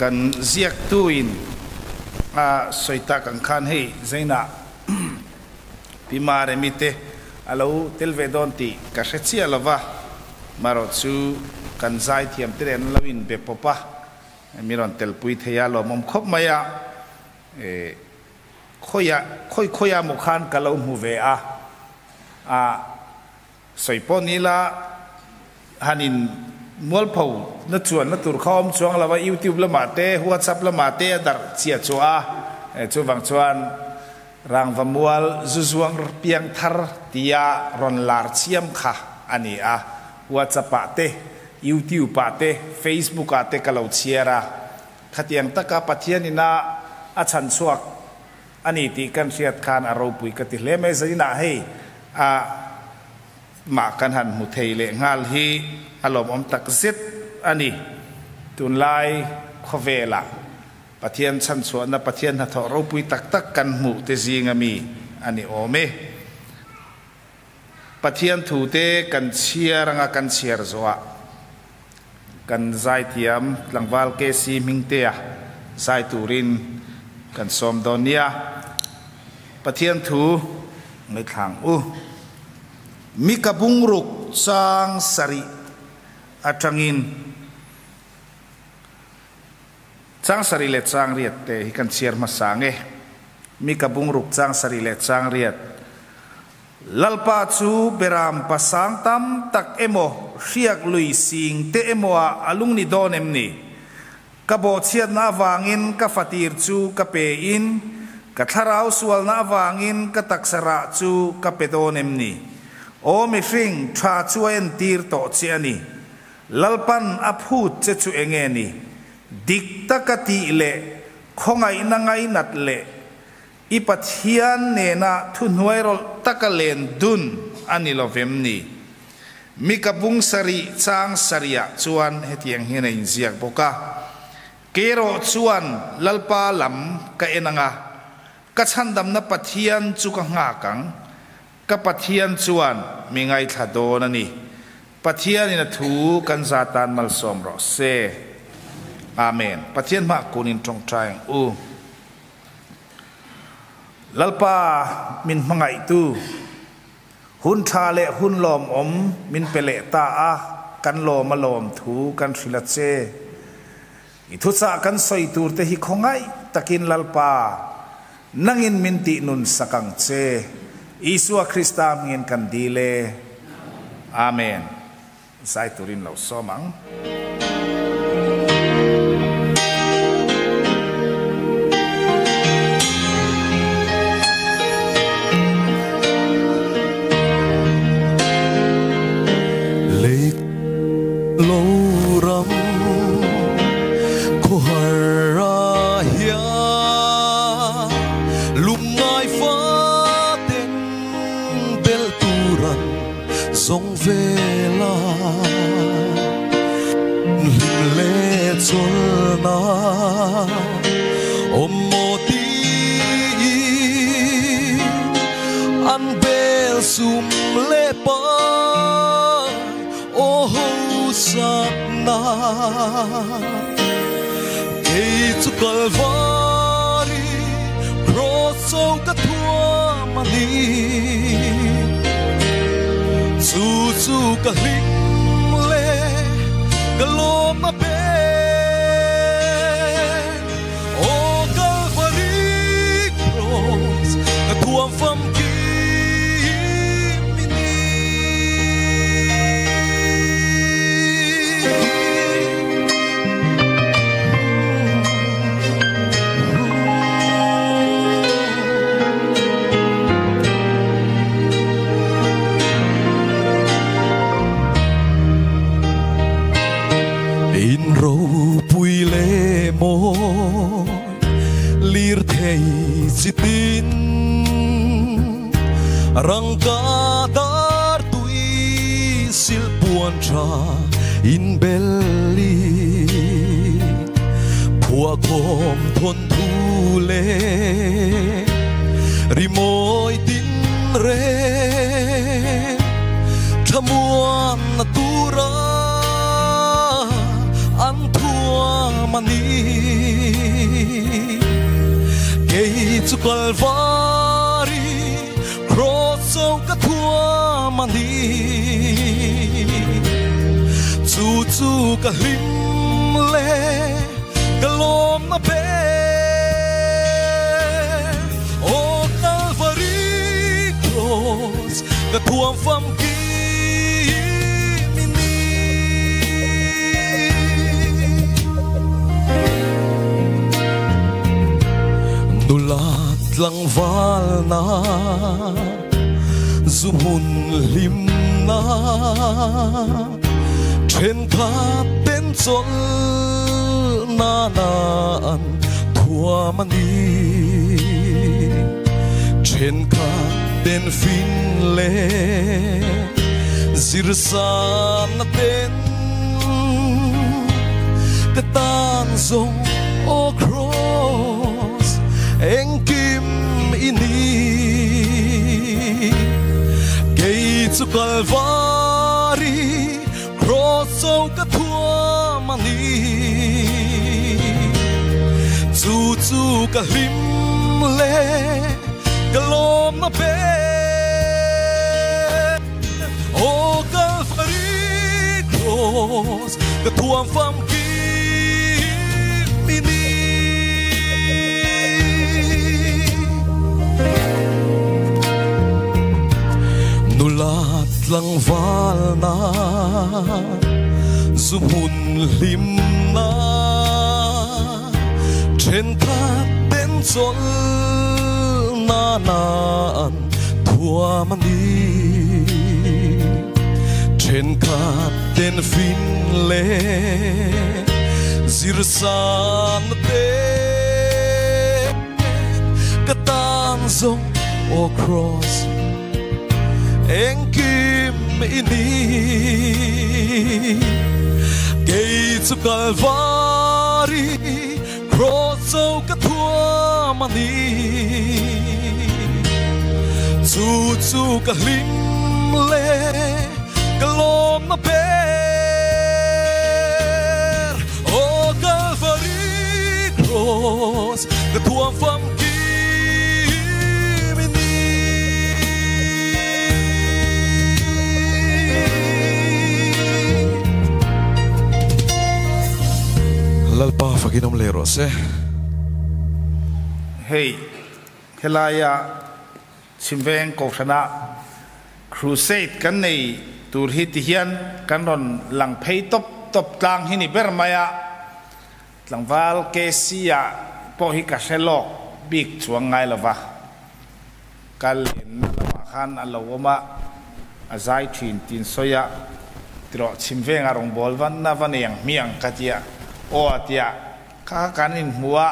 Kan ziaktuin a sawi tak ang khan hei Zaina Pi Maremi te a lo tel ve dawn tih ka hre chiah lo va, marawh chu kan zaithiam te nen an lo inbe pawp a, mi rawn telpui thei a, lawmawm khawp mai a, khawiah khawi khawiah maw khan ka lo hmu ve a, a Sawi pawh ni la, han in mualpho na chuan na tur kha awm chuang lo a, YouTube lamah te, WhatsApp lamah te a darh chiah chuah a, chuvang chuan Rangva mual zu zuang piang thar tia rawn lar chiam kha a ni a, WhatsApp ah te, YouTube ah te, Facebook ah te ka lo chhiar a, khatiang taka Pathian ina a chhan chhuak A ni tih kan hriat khan a ropui ka ti hle mai. Zainah hei a mah kan han hmu thei leh nghal hi a lawmawm tak zet a ni. Tunlai khawvelah Pathian chhanchhuahna, Pathian hnathawh ropui tak tak kan hmuh te zinga mi a ni awm e. Pathian thute kan chhiar anga kan chhiar zawhah kan zaithiam tlangval KC Hmingtea zai turin kan sawm dawn nia. Pathian thu ngaithlang u. Mika bungruk chang sarih atangin chang sarih leh chang riat te hi kan chhiar hmasa nge. Mika bungruk chang sarih leh chang riat. Lalpa chu beram pasang tam tak emaw, hriak lui sing te emaw ah a lung ni dawn em ni? Ka bawhchhiatna avangin ka fatir chu ka pe in, ka thlarau sualna avangin ka taksa rah chu ka pe dawn em ni? Aw mihring, tha chu a entir tawh che a ni. Lalpan a phut che chu enge ni? Dik taka tih leh khawngaihna ngainat leh I Pathian nena thuhnuai rawlh taka len dun a ni lo vem ni? Mika bung sarih chang sarihah chuan hetiang hian a inziak bawk a, Kei erawh chuan Lalpa lam ka en ang a, ka chhandamna Pathian chu ka nghak ang, ka Pathian chuan mi ngaithla dawn a ni. Pathianin a thu kan za tan malsawm rawh se. Amen. Pathian hmah kunin tawngtai ang u. Lalpa min hmangaihtu, hun tha leh hun lawmawm min pe leh ta a, kan lawm a lawm thu kan hrilh a che. I thuchah kan sawi tur te hi khawngaih takin Lalpa, nangin min tih nun sak ang che. Isua Krista hmingin kan dil e. Amen. Zai turin lo sawm ang. Lei lo ram khawhar ah hian lungngai faten bel turan Zawng vela hlim leh chawlhna awm maw tiin an bel sum leh pai aw hosakna kei chu Kalvari cross cho ka thuam a ni. Chu chu ka hlim le ka lawm a ber Aw Kalvari Cross ka thuam famkim i ni. In ropui leh mawi lir thei chi tin rangka dar tui sil puan tha in bel i phuahkhawm thawn thu leh rimawi tin reng thlamuan na tura an thuam a ni. Kei chu Kalvari cross zo ka thuam a ni. Chu chu ka hlim le ka lawm na ber. Aw Kalvari cross ka thuam fam kim i ni. Nula tlangval na zu hmun hlim na thenkhat ten chawlh nana an thuam a ni. Thenkhat ten fin leh zirsan na ten ka tan zawng aw cross engkim i ni. Kei chu Kalvari cross cho ka thuam a ni. Chu chu ka hlim leh ka lawm na ber. Aw Kalvari cross ka thuam fam kim i ni. Nula tlangval na zu hmun hlim na thenkhat ten chawlh nana an thuam a ni. Thenkhat ten fin leh zirsan na te ka tan zawng aw cross engkim i ni. Kei chu Kalvari cross cho ka thuam a ni. Chu chu ka hlim leh ka lawm na ber. Aw Kalvari cross ka thuam fam kim i ni. Lalpa fakin awm leh rawh se. Hei, helaia Chhimveng Kohhrana Crusade kan nei tur hi ti hian kan rawn lang phei tawp tawp tlang hi ni ber mai a, tlangval KC-ah pawh hi ka hre lawk bik chuang ngai lo va, ka lenna lamah khan a lo awm a, a zai thin tin sawi a, tirawh Chhimvenga rawngbâwl vanna va nei ang hmiang ka ti a, aw a ti a. Kha kan inhmu a,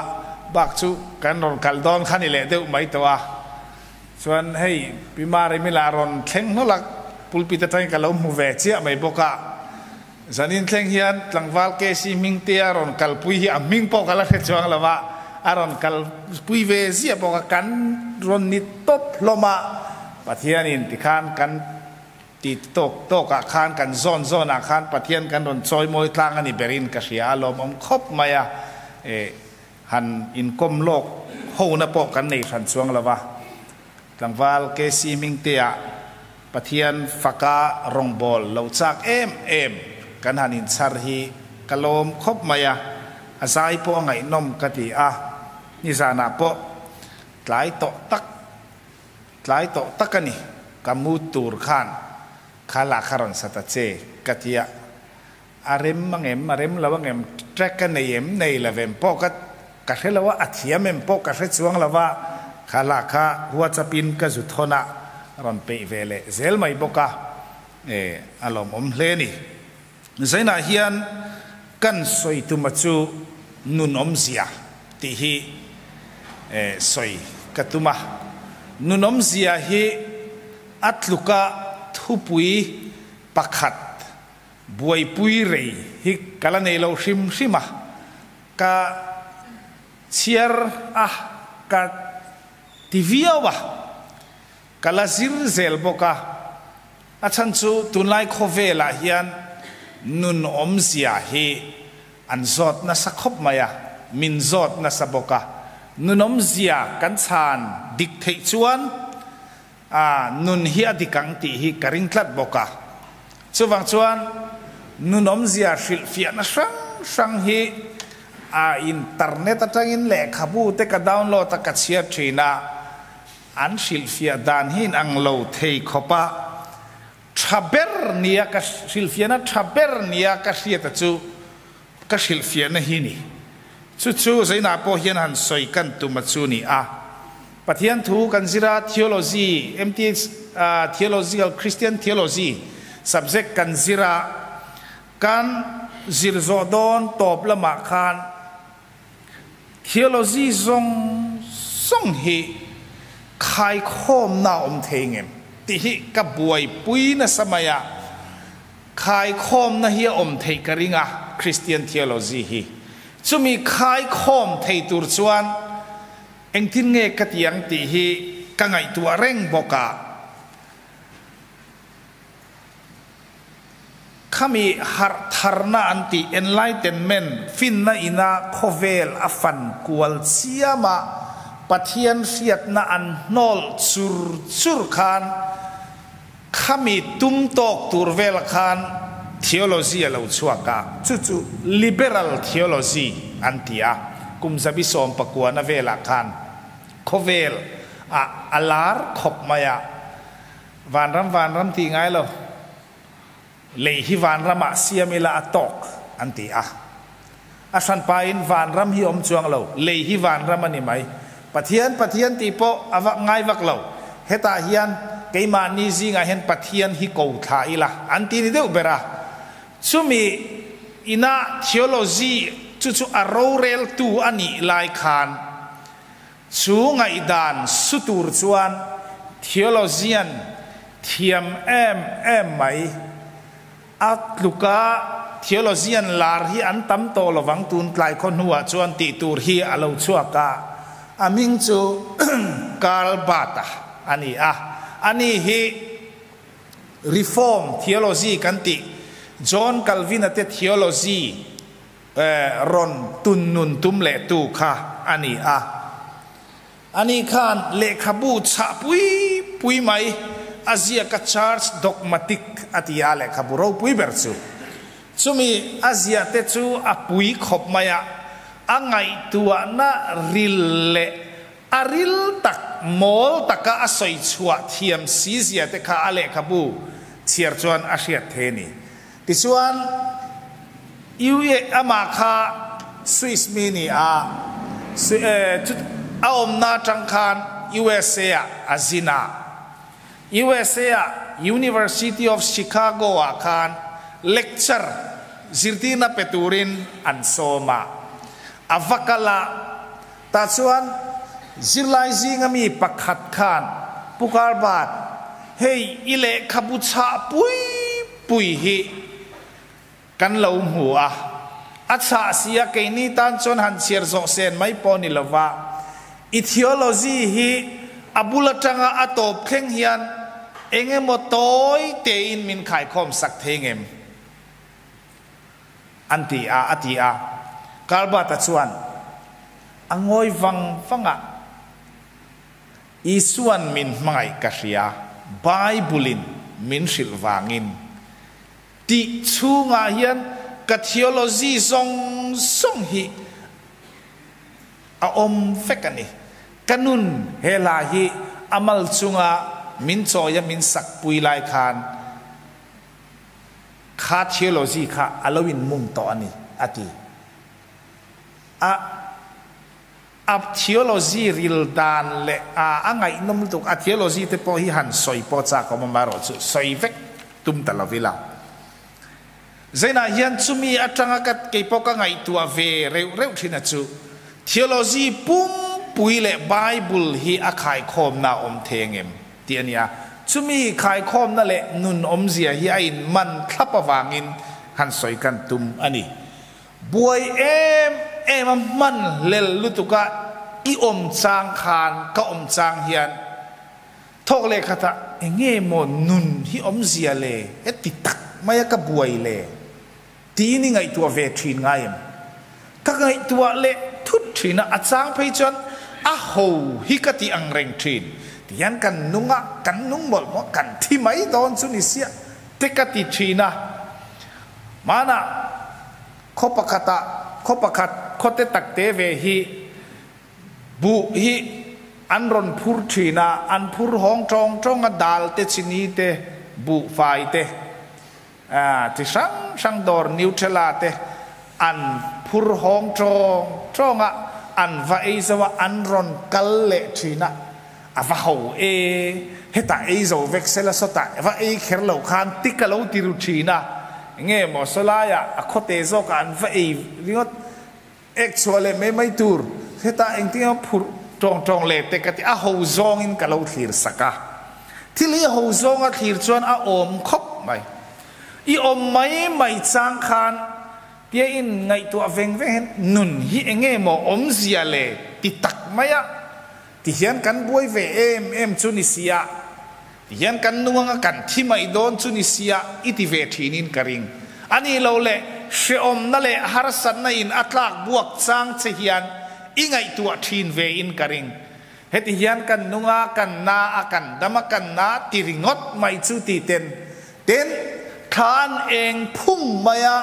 bak chu kan rawn kal dawn kha ni leh deuh mai tawh a. Chuan hei Pi Maremi lah rawn thleng hlawlh a, pulpit atangin ka lo hmu ve chiah mai bawk a. Zanin thleng hian tlangval KC Hmingtea rawn kalpui hi a hming pawh ka la hre chuang lo a, a rawn kalpui ve ziah bawk a, kan rawn ni tawp hlawm a, Pathianin tikhan kan Ti tawk tawkah khan kan zawn zawnah khan Pathian kan rawn chawi mawi tlang a ni berin ka hria a, lawmawm khawp mai a, eh han inkawm lawk hona pawh kan nei hran chuang lo va. Tlangval KC Hmingtea Pathian faka rawngbâwl lo châk em em kan han inchhar hi ka lawm khawp mai a, a zai pawh a ngaihnawm ka ti a, nizanah pawh tlai tawh tak Tlai tawh tak a ni, ka mu tur khan kha lah kha rawn sa ta che ka ti a, a rem ang em, a rem lo ang em, track a nei em, nei lo em pawh ka ka hre lo a, a thiam em pawh ka hre chuang lo a, kha lah kha WhatsApp in ka zu thawn a, rawn peih ve leh zel mai bawk a, e a lawmawm hle a ni. Zainah hian kan sawi tuma chu nun awmzia tih hi sawi ka tum a. Nun awmzia hi a tluka thupui pakhat buaipui rei hi ka la nei lo hrim hrim a, ka chhiar a, ka ti viau a. Ka la zir zel bawk a, a chhan chu tunlai khawvelah hian nun awmzia hi an zawt nasa khawp mai a, min zawt nasa bawk a. Nun awmzia kan chhan dik theih chuan a nun hi a dik ang tih hi ka ring tlat bawk a. Chuvang chuan nun awmzia hrilhfiahna hrang hrang hi a internet atangin lehkhabu te ka download a ka chhiar thin a, an hrilhfiah dan hi inang lo thei khawp a. Tha ber nia ka hrilhfiahna tha ber nia ka hriata chu ka hrilhfiahna hi ni. Chu chu Zainah pawh hian han sawi kan tum a chu ni a. Pathian thu kan zir a, theology, MTH, theological, Christian theology subject kan zir a, kan zir zawh dawn tawp lamah khan Theology zawng zawng hi khaikhawmna a awm thei ngem tih hi ka buaipui nasa mai a, khaikhawmna hi a awm theih ka ring a, Christian theology hi. Chumi khaikhawm thei tur chuan engtin nge ka ti ang tih hi ka ngaihtuah reng bawk a. Khami harh tharna an tih enlightenment, finna ina khawvel a fan kual chiam a, Pathian hriatna an hnawl chur chur khan khami tum tawk tur vel khan theology a lo chhuak a, chu chu liberal theology an ti a, kum zabi sawmpakuana velah khan khawvel ah a lar khawp mai a. Vanram vanram tih ngai lo, lei hi vanramah siam ila a tawk an ti a. A hranpain vanram hi awm chuang lo, lei hi vanram a ni mai. Pathian Pathian tih pawh a vak ngai vak lo. Hetah hian keimahni zingah hian Pathian hi ko thla ila an ti ni deuh ber a. Chumi ina theology chu chu a roreltu a nih lai khan Chu ngaihdan su tur chuan theologian thiam em em mai. A tluka theologian lar hi an tam tawh lovang tun tlai khaw hnuah chuan tih tur hi a lo chhuak a. A hming chu Karl Barth-a a ni a. Ani hi Reform theology kan tih John Calvin-a te theology rawn tun nun tum leh tu kha a ni a. Ani khan lehkhabu chhah pui pui mai a ziak a Church Dogmatic a ti a lehkhabu ropui ber chu. Chumi a ziah te chu a pui khawp mai a, a ngaihtuahna ril leh a ril tak mawl taka a sawi chhuah thiam si zia te kha a lehkhabu chhiar chuan a hriat thei a ni. Tichuan, UE amah kha Swiss mi ni a, a awmna atang khan USA ah a zin a. USA ah University of Chicago ah khan lecture zirtirna pe turin an sawm a. A va kal a, tah chuan zirlai zinga mi pakhat khan, Pu Karbat, hei i lehkhabu chhah pui pui hi kan lo hmu a, a chhah si a, keini tan chuan han chhiar zawh sen mai pawh ni lova, i theology hi a bul atanga a tawp thleng hian eng emaw tawi tein min khaikhawm sak thei ngem? An ti a, a ti a. Kalbata chuan a ngawi vang vang a. Isuan min hmangaih ka hria, Bible-in min hrilh vangin. Tih chhungah hian ka theology zawng zawng hi a awm vek a ni. Ka nun he hla hi a mal chunga min chawia min sak pui lai khan kha theology kha a lo inmung tawh a ni, a ti. A. A theology ril dan leh a a ngaihnawm lutuk, a theology te pawh hi han sawi pawh chak awm amaherawh chu sawi vek tum ta lo ila. Zainah hian chumi atanga ka kei pawh ka ngaihtuah ve reuh reuh thin a chu theology pumpui leh Bible hi a khaikhawmna a awm thei angem tih a ni a. Chumi khaikhawmna leh nun awmzia hi a inman thlap avangin han sawi kan tum a ni. Buai em em a hman hlel lutuk a i awm chang khan ka awm chang hian thawk leh khat ah enge maw nun hi awmzia le heti tak mai a ka buai le tiin i ngaihtuah ve thin ngai em? Ka ngaihtuah leh thut thin a, a chang phei chuan a ho hi ka ti ang reng thin. Tihian kan nung a, kan nung mawlh mawlh, kan thi mai dawn chu ni siah te ka ti thin a. Hmanah khaw pakhatah khaw pakhat khawte takte ve hi buh hi an rawn phur thin a, an phur hawng tawng tawng a, dal te chini te buhfai te. Chi hrang hrang dawr Nutella te an phur hawng tawng tawng a, an va ei zo a, an rawn kal leh thin a, a va ho e, hetah ei zo vek sela sawtah va ei kher lo khan tik a lo ti ru thin a, nge maw sawlaiah a khawte zawkah an va ei ringawt ek chhuah leh mai mai tur, hetah engtin emaw phurh tawng tawng leh te ka ti, a ho zawngin ka lo thlir sak a, thil hi a ho zawnga thlir chuan a awm khawp mai, i awm mai mai chang khan tia in ngaihtuah veng veng hian nun hi enge maw awmzia le ti tak mai a, ti hian kan buai ve em em chu ni sia, ti hian kan nung anga kan thi mai dawn chu ni sia i ti ve thinin ka ring. A nih lo le, hrehawmna leh harsatna in a tlak buak chang che hian i ngaihtuah thin ve in ka ring. Heti hian kan nung a, kan na a, kan dam a, kan na ti ringawt mai chu ti ten ten thla an eng phung mai a,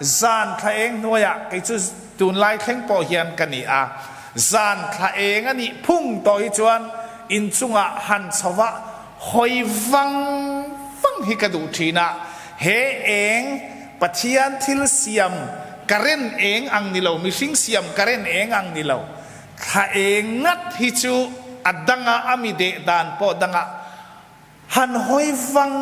zan thla eng hnuaiah kei chu tunlai thleng pawh hian ka ni a, zan thla eng a nih phung tawh hi chuan inchungah han chho a hawi vang vang hi ka duh thin a, he eng Pathian thil siam current eng ang ni lo, mihring siam current eng ang ni lo, thla eng ngat hi chu a danga a mi deh dan pawh danga Han hawi vang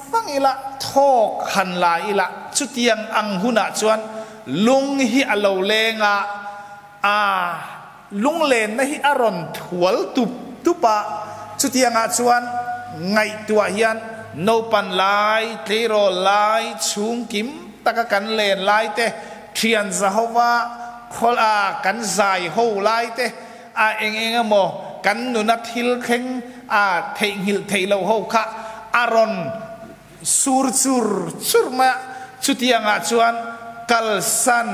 vang ila, thawk han la ila, chutiang ang hunah chuan lung hi a lo leng a, a lunglenna hi a rawn thual tup tup a, chutiangah chuan ngaihtuah hian naupan lai, tleirawl lai, chhungkim taka kan len lai te, thian zahova khawl a kan zai ho lai te, A eng eng emaw kan nuna thil thleng a theihnghilh theih loh ho kha a rawn sur chur chur mai a, chutiangah chuan kalsan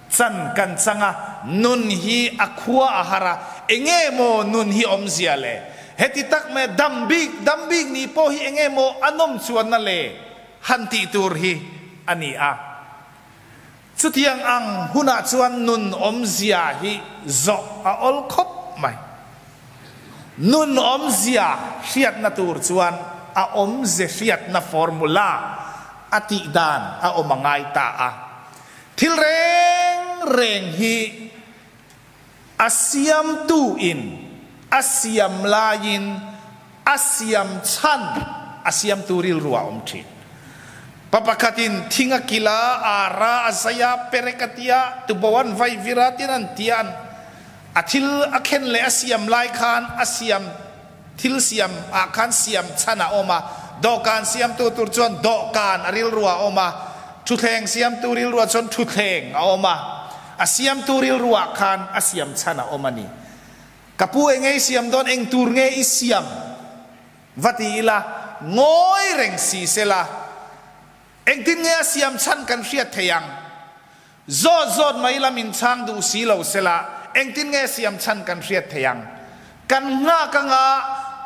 chan kan chang a, nun hi a khua a har a, eng nge maw nun hi awmzia le? Heti tak mai a dam bik dam bik nih pawh hi eng nge maw a nawm chuanna le? Han tih tur hi a ni a. Chutiang ang hunah chuan nun awmzia hi zawh a awl khawp mai. Nun awmzia hriatna tur chuan a awmze hriatna formula a tih dan a awm a ngai ta a. Thil reng reng hi a siamtu in a siam laiin a siam chhan a siamtu rilru a awm thin. Pa pakhatin thing a kil a, ar a, a zai a, perek a ti a, tubo an vai vir a tin an ti a, a thil a khen leh a siam lai khan a siam thil siam ah khan siam chhan a awm a, dawhkan siamtu tur chuan dawhkan a rilru a awm a, thuthleng siamtu rilruah chuan thuthleng a awm a, a siamtu rilruah khan a siam chhan a awm a ni. Ka pu eng nge i siam dawn, eng tur nge i siam? Va ti ila, ngawi reng si sela, engtin nge a siam chhan kan hriat thei ang? Zawt zawt mai ila min chhang duh si lo sela, engtin nge a siam chhan kan hriat thei ang? Kan nghak anga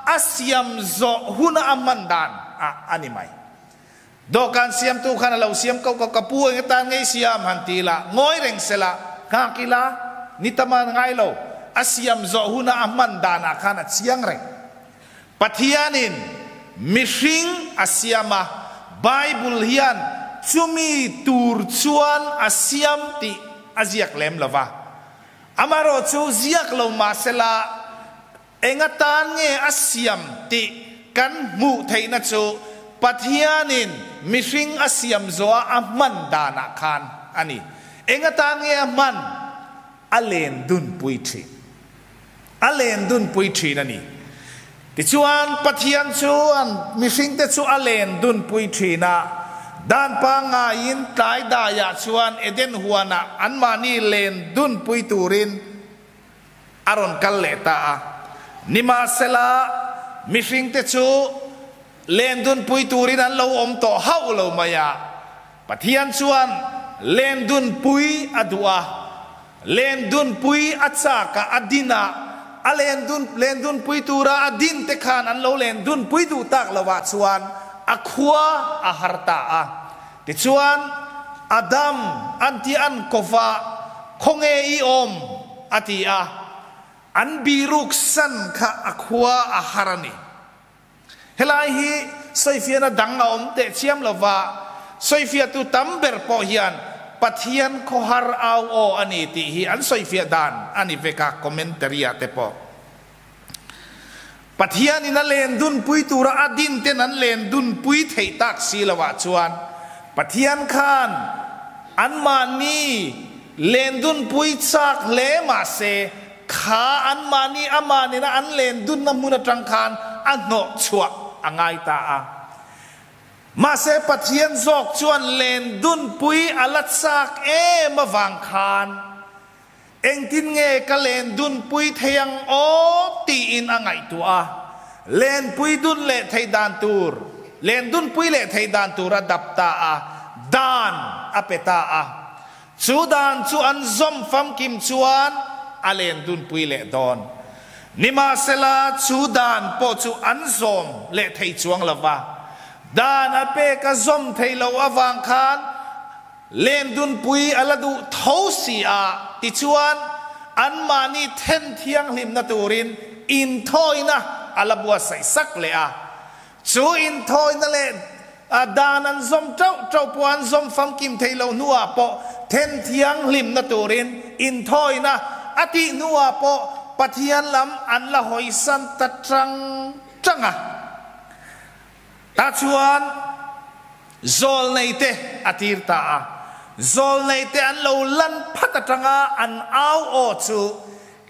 a siam zawh huna a hman dan ah a ni mai. Dawhkan siamtu khan a lo siam koh koh, ka pu eng atan ngei siam han ti ila, ngawi reng sela, nghak ila, ni tam a ngai lo, a siam zawh huna a hman danah khan a chiang reng. Pathianin mihring a siam a, Bible hian chumi tur chuan a siam tih a ziak lem lo va. Amaherawhchu ziak lo mahsela, Eng atan nge a siam tih kan hmuh theihna chu Pathianin mihring a siam zawha a hman danah khan a ni. Eng atan nge a hman? A len dunpui thin. A len dunpui thin a ni. Tichuan, Pathian chuan mihringte chu a len dunpui thin a, dan pangngaiin tlai daiah chuan Eden huanah anmahni len dunpui turin a rawn kal leh ta a. Nimahsela, mihringte chu lendunpui turin an lo awm tawh hauh lo mai a. Pathian chuan lendunpui a duh a. Len dunpui a chak a, a din a, a len dun len dunpui tura a din te khan an lo len dunpui duh tak lovah chuan a khua a har ta a. Tichuan, Adam an ti an kova, Khawnge i awm? a ti a. An biruk san kha a khua a har a ni. Helai hi sawifiahna dang a awm teh chiam lova, sawifiahtu tam ber pawh hian Pathian khawhar au aw a ni tih hi an sawifiah dan a ni vek a, commentary-ah te pawh. Pathianin a len dunpui tura a din ten an len dunpui theih tak si loah chuan Pathian khan anmahni len dunpui chak hle mahse Kha anmahni amah nena an len dunna hmun atang khan a hnawh chhuah a ngai ta a. Mahse Pathian zawk chuan len dunpui a la chak em avang khan engtin nge ka len dunpui thei ang aw tiin a ngaihtuah a. Lenpui dun leh thei dan tur, len dunpui leh thei dan tur a dap ta a, dan a pe ta a. Chu dan chu an zawm famkim chuan a len dunpui leh dawn. Nimahsela, chu dan pawh chu an zawm leh thei chuang lo va. Dan a pek a zawm thei lo avang khan len dunpui a la duh tho si a, tichuan anmahni then thianghlimna turin inthawina a la buatsaih sak leh a. Chu inthawina leh a dan an zawm teuh teuh pawh an zawm famkim thei lo hnuah pawh then thianghlimna turin inthawina a tih hnuah pawh Pathian lam an la hawisan ta tang tang a. Tah chuan zawlneite a tir ta a. Zawlneite an lo lan phat atanga an au aw chu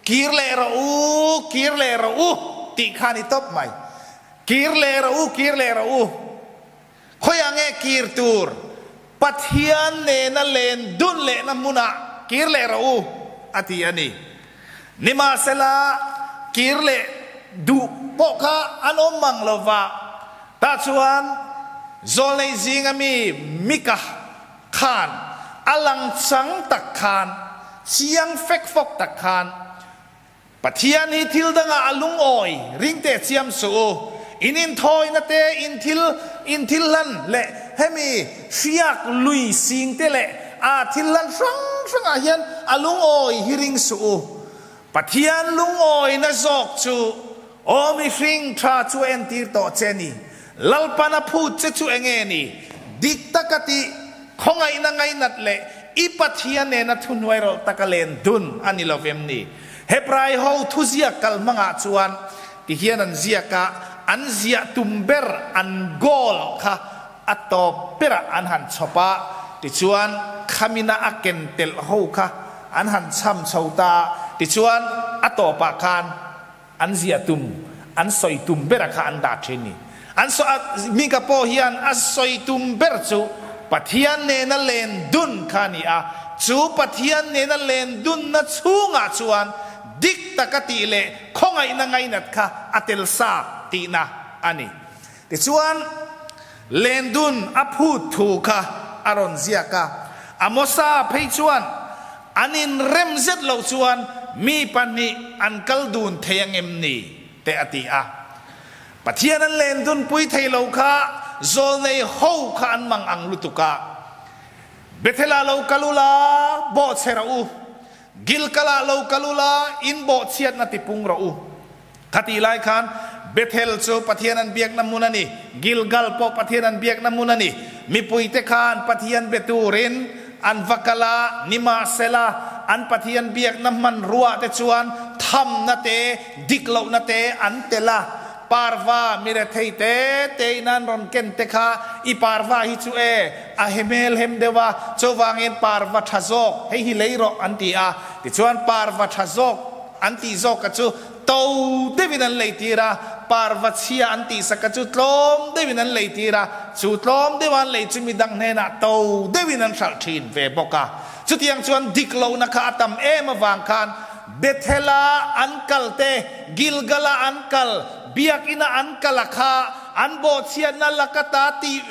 Kir leh rawh u, kir leh rawh u tih kha a ni tawp mai. Kir leh rawh u, kir leh rawh u. Khawiah nge kir tur? Pathian nena len dun lehna hmunah kir leh rawh u, a ti a ni. Nimahsela, kir leh duh pawh kha an awm mang lo va. Tah chuan Zawlnei zinga mi Mika khan a lang chang tak khan, chiang fek fawk tak khan, Pathian hi thil dangah a lungawi ring teh chiam suh u. In inthawina te, in thil, in thil hlan leh hemi hriak lui sing te leh a thil hlan hrang hrangah hian a lungawi hi ring suh u. Pathian lungawina zawk chu aw mihring tha chu a entir tawh che ni. Lalpan a phut che chu enge ni? Dik taka tih, khawngaihna ngainat leh i Pathian nena thuhnuai rawlh taka len dun a ni lo vem ni? Hebrai ho thuziak kal hmangah chuan tihian an ziak a, an ziah tum ber an goal kha a tawp berah an han chhawp a, tichuan khamina a ken telh ho kha an han chham chho ta a, tichuan a tawpah khan An ziah tum, an sawi tum bera kha an dah thin ni. An sawi a, Mika pawh hian a sawi tum ber chu Pathian nena len dun kha a ni a, chu Pathian nena len dunna chhungah chuan dik taka tih leh khawngaihna ngainat kha a tel sa tihna a ni. Tichuan, len dun a phut thu kha a rawn ziak a, Amosa phei chuan An inrem zet loh chuan mi pahnih an kal dun thei angem ni? te a ti a. Pathian an len dunpui thei lo kha zawlnei ho kha an mang ang lutuk a. Bethel-ah lo kal ula, bawhchhe rawh u. Gilgal-ah lo kal ula, in bawhchhiatna tipung rawh u. Khatih lai khan Bethel chu Pathian an biakna hmun a ni, Gilgal pawh Pathian an biakna hmun a ni. Mipuite khan Pathian be turin an va kal a, nimahsela an Pathian biakna hmanruah te chuan thamna te, dik lohna te an tel a. Parva mi rethei te tein an rawn ken te kha, I parva hi chu e, a he hmel hem deuh a, chuvangin parva tha zawk hei hi lei rawh an ti a. Tichuan parva tha zawk An tih zawka chu to deuhin an leitir a, parva chhia an tihsaka chu tlawm deuhin an leitir a, chu tlawm deuha an lei chu midang hnenah to deuhin an hralh thin ve bawk a. Chutiang chuan dik lohna kha a tam em avang khan Bethel-a an kal te, Gilgal-a an kal, Biakina an kal a kha an bawhchhiatna laka ta tih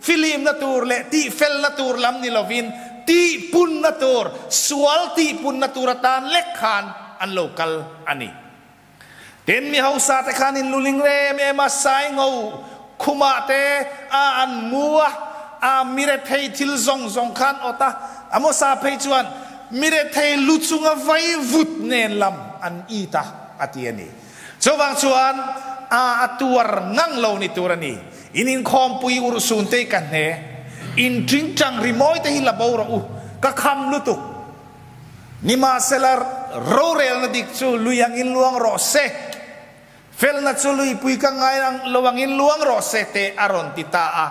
filimna tur leh tihfelna tur lam ni lovin. tihpunna tur, sual tihpunna tur atan lek khan an lo kal a ni. Tin, mi hausa te khan in luling rem em a, sai ngo khumah te a an mu a, a mi rethei thil zawng zawng khan awt a, Amosa phei chuan mi rethei lu chunga vai vut nen lam an it a, a ti a ni. Chuvang chuan a a tuar ngang lo ni tur a ni. In inkhawmpui urhsun te hi ka hne, in tingtang rimawi te hi la bo rawh u, ka kham lutuk. Nimahsela rorelna dik chu lui angin luang rawh se, felna chu luipui ka ngai lo angin luang rawh se te a rawn ti ta a.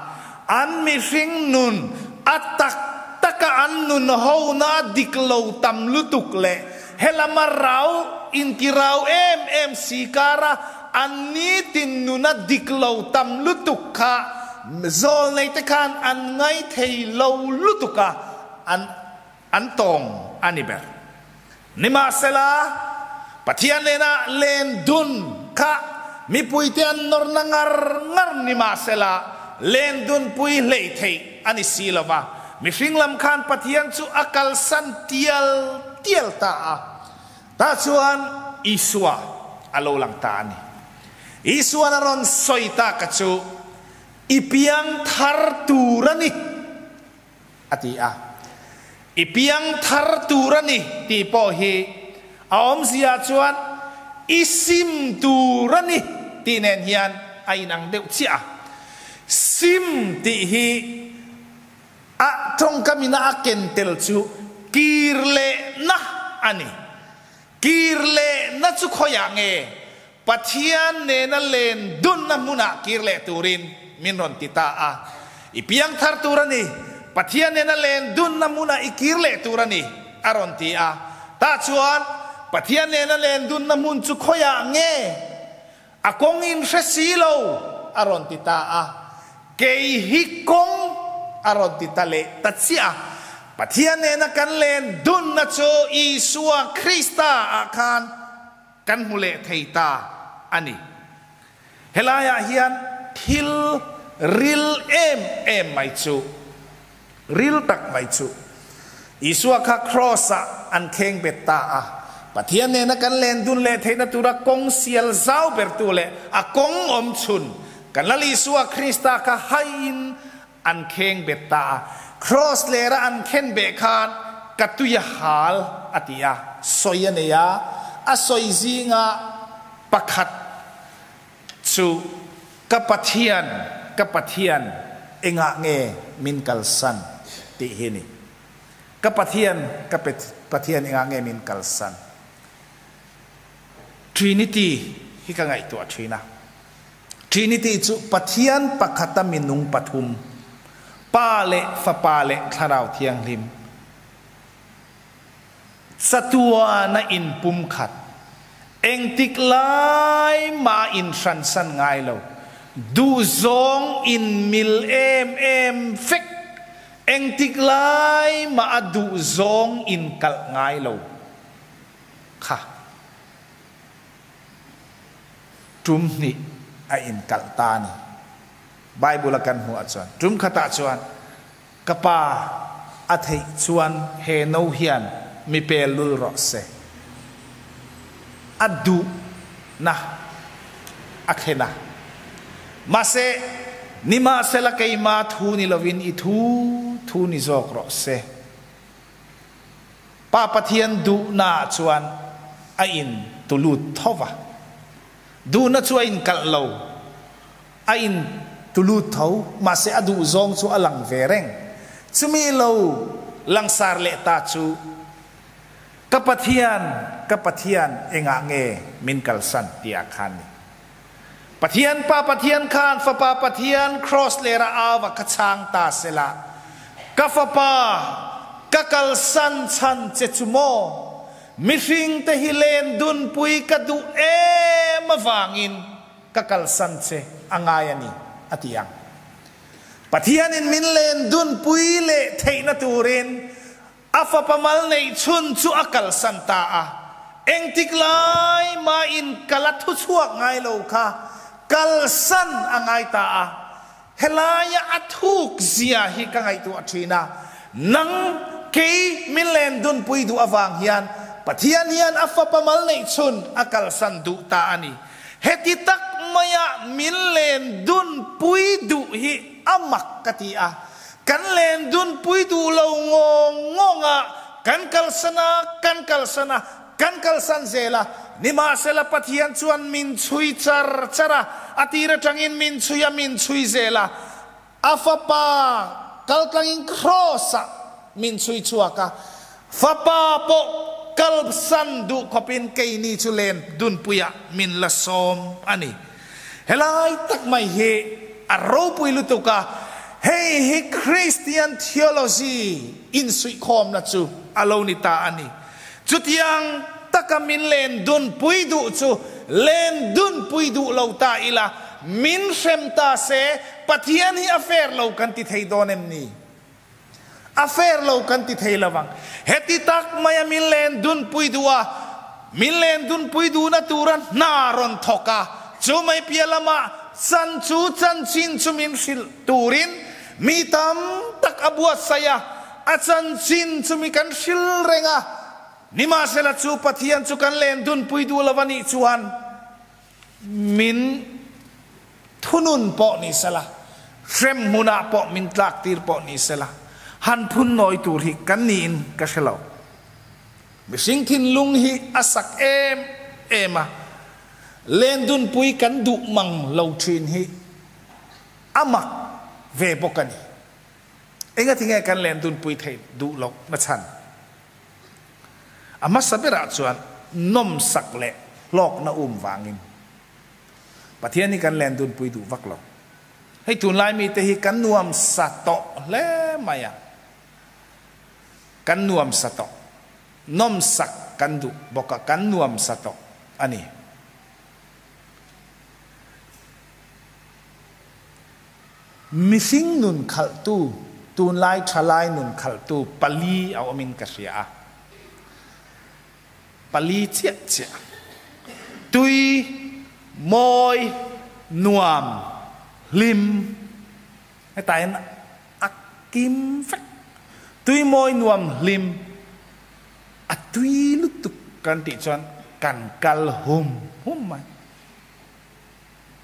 An mihring nun a tak taka an nun hona a dik lo tam lutuk leh helama rau inti rau em em si kara an nitin nuna dik lo tam lutuk kha zawlneite khan an ngaithei lo lutuk a, an An tawng a ni ber. Nimahsela, Pathian nena len dun kha mipuite an nawrna ngar ngar nimahsela, len dun pui hlei theih a ni si lo va, mihring lam khan Pathian chu a kalsan tial tial ta a. Tah chuan Isua a lo lang ta a ni. Isuan a rawn sawi taka chu, I piang thar tur a ni. A ti a. I piang thar tur a ni tih pawh hi a awmzia chuan i sim tur a ni tih nen hian a inang deuh chiah a. Sim tih hi a tawngkamina a ken tel chu kir lehna a ni. Kir lehna chu khawiah nge Pathian nena len dunna hmunah kir leh turin min rawn ti ta a. I piang thar tur a ni, Pathian nena len dunna hmunah i kir leh tur a ni, a rawn ti a. Tah chuan, Pathian nena len dunna hmun chu khawiah nge? A kawng in hre si lo, a rawn ti ta a. Kei hi kawng, a rawn ti ta leh ta chiah a. Pathian nena kan len dunna chu Isua Krista ah khan Kan hmu leh thei ta a ni. Helaiah hian thil ril em em mai chu, ril tak mai chu, Isua kha Kraws-ah an kheng bet ta a. Pathian nena kan len dun leh theihna tura kawng sial zau bertu leh a kawng awm chhun, kan Lal Isua Krista kha haiin An kheng bet ta a, Kraws lera an khen beh khan ka tui a hal a ti a, sawi a nei a, a sawi zinga pakhat chu Ka Pathian, ka Pathian, engah nge min kalsan? tih hi a ni. Ka Pathian, ka Pathian, engah nge min kalsan? Trinity hi ka ngaihtuah thin a. Trinity chu Pathian pakhata minung pathum, Pa leh Fapa leh Thlarau Thianghlim, chatuana inpumkhat, engtik lai mah inhransan ngai lo, duhzawng inmil em em vek, engtik lai mah a duhzawng inkalh ngai lo kha. Tum hnih a inkalh ta a ni. Bible a kan hmuh ah chuan tum khatah chuan ka pa a theih chuan he no hian mi pel lul rawh se. A duhna a thlen a. Mahse, nimahsela keima thu ni lovin i thu thu ni zawk rawh se. Pa Pathian duhna ah chuan a in tulut tho va. Duhna chu a in kalh lo, a in tulut tho, mahse a duh zawng chu a lang ve reng. Chumi lo langsar leh ta chu, Ka Pathian, ka Pathian, engah nge min kalsan? tih ah khan ni. Pathian Pa Pathian khan Fapa Pathian Kraws lera au a ka chhang ta sela, Ka Fapa, ka kalsan chhan che chu maw? Mihring te hi len dunpui ka duh em avangin ka kalsan che a ngai a ni, a ti ang. Pathianin min len dunpui leh theihna turin A fapa mal neih chhun chu a kalsan ta a, engtik lai mahin kal a thu chhuak ngai lo kha kalsan a ngai ta a. Helaia a thuk zia hi ka ngaihtuah thin a, nang kei min len dun pui duh avang hian Pathian hian a fapa mal neih chhun a kalsan duh ta a ni. Heti tak maia min len dun pui duh hi a mak ka ti a, kan len dun pui duh lo ngawng ngawng a, kan kalsan a, kan kalsan a, kan kalsan zel a. Nimahsela Pathian chuan min chhui char char a, a tir atangin min chhui a, min chhui zel a. A fapa kaltlangin Kraws-ah min chhui chhuak a, fapa pawh kalsan duh khawpin keini chu len dunpuiah min la sawm a ni. Helai tak mai hi a ropui lutuk a, hei hi Christian theology insuihkhawmna chu a lo ni ta a ni. Chutiang taka min len dunpui duh chu len dunpui duh lo ta ila, min hrem ta se, Pathian hi a fair lo kan ti thei dawn em ni? A fair lo kan ti thei lo ang. Heti tak maia min len dunpui duh a, min len dunpui duhna tura hna rawn thawk a, chu mai piah lamah chan chu chanchin chu min hrilh turin mi tam tak a buatsaih a, A chanchin chu mi kan hril reng a, nimahsela chu Pathian chu kan len dunpui duh lo a nih chuan min thunun pawh ni sela, hrem hmunah pawh min tlak tir pawh ni sela, han phun nawi tur hi kan niin ka hre lo. Mihring thinlung hi a sak em em a, len dunpui kan duh mang lo thin hi a mak ve bawk a ni. Engati nge kan len dunpui theih duh loh na chhan? A hmasa berah chuan nawmsak leh hlawkna um vangin Pathian hi kan len dunpui duh vak lo. Hei tunlai mite hi kan nuamsa tawh hle mai a, kan nuamsa tawh, nawmsak kan duh bawk a, kan nuamsa tawh a ni. Mihring nun khalhtu, tunlai thalai nun khalhtu pali a awmin ka hria a. Pali chiah chiah. Tui, mawi, nuam, hlim. Hetah hian a kim vek. Tui, mawi, nuam, hlim. A tui lutuk kan tih chuan kan kal hum hum mai.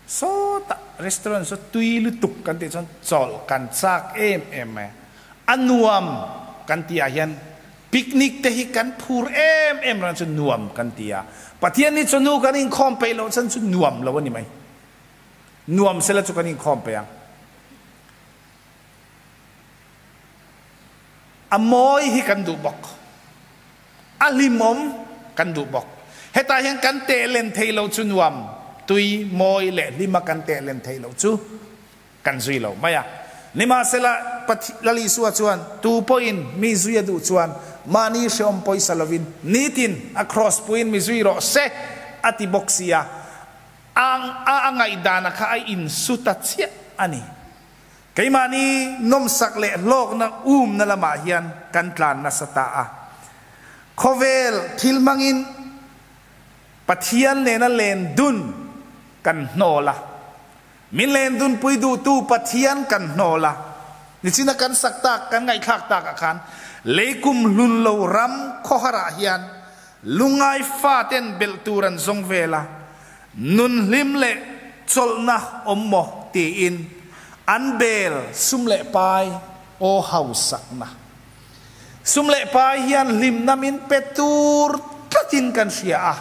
Sawtah restaurant saw tui lutuk kan tih chuan chawlh kan chak em em mai a, a nuam kan tih ah hian picnic te hi kan phur em em rang chu nuam kan ti a, Pathian hi chawhnu kan inkhawm peih loh chuan chu nuam lo a ni mai, nuam sela chu kan inkhawm peih ang. A mawi hi kan duh bawk. A hlimawm kan duh bawk. Hetah hian kan teh len thei lo chu nuam, tui, mawi leh hlima kan teh len thei lo chu kan zui lo mai a. Nimahsela, Lal Isua chuan, Tu pawhin mi zui a duh chuan mahni hrehawm pawisa lovin nitin a kraws puiin mi zui rawh se, a ti bawk si a. A a ngaihdan a kha a insu ta chiah a ni. Keimahni nawmsak leh hlawkna umna lamah hian kan tlan nasa ta a. Khawvel thil hmangin Pathian nena len dun kan hnawl a. Min len dunpui duhtu Pathian kan hnawl a. Nichina kan sak tak, kan ngaihthlak takah khan leikum hlun lo ram khawharah hian lungngai faten belh tur an zawng vel a. Nun hlim leh chawlhna awm maw tiin an bel sum leh pai aw hausakna. Sum leh pai hian hlimna min pe tur tlatin kan hria a,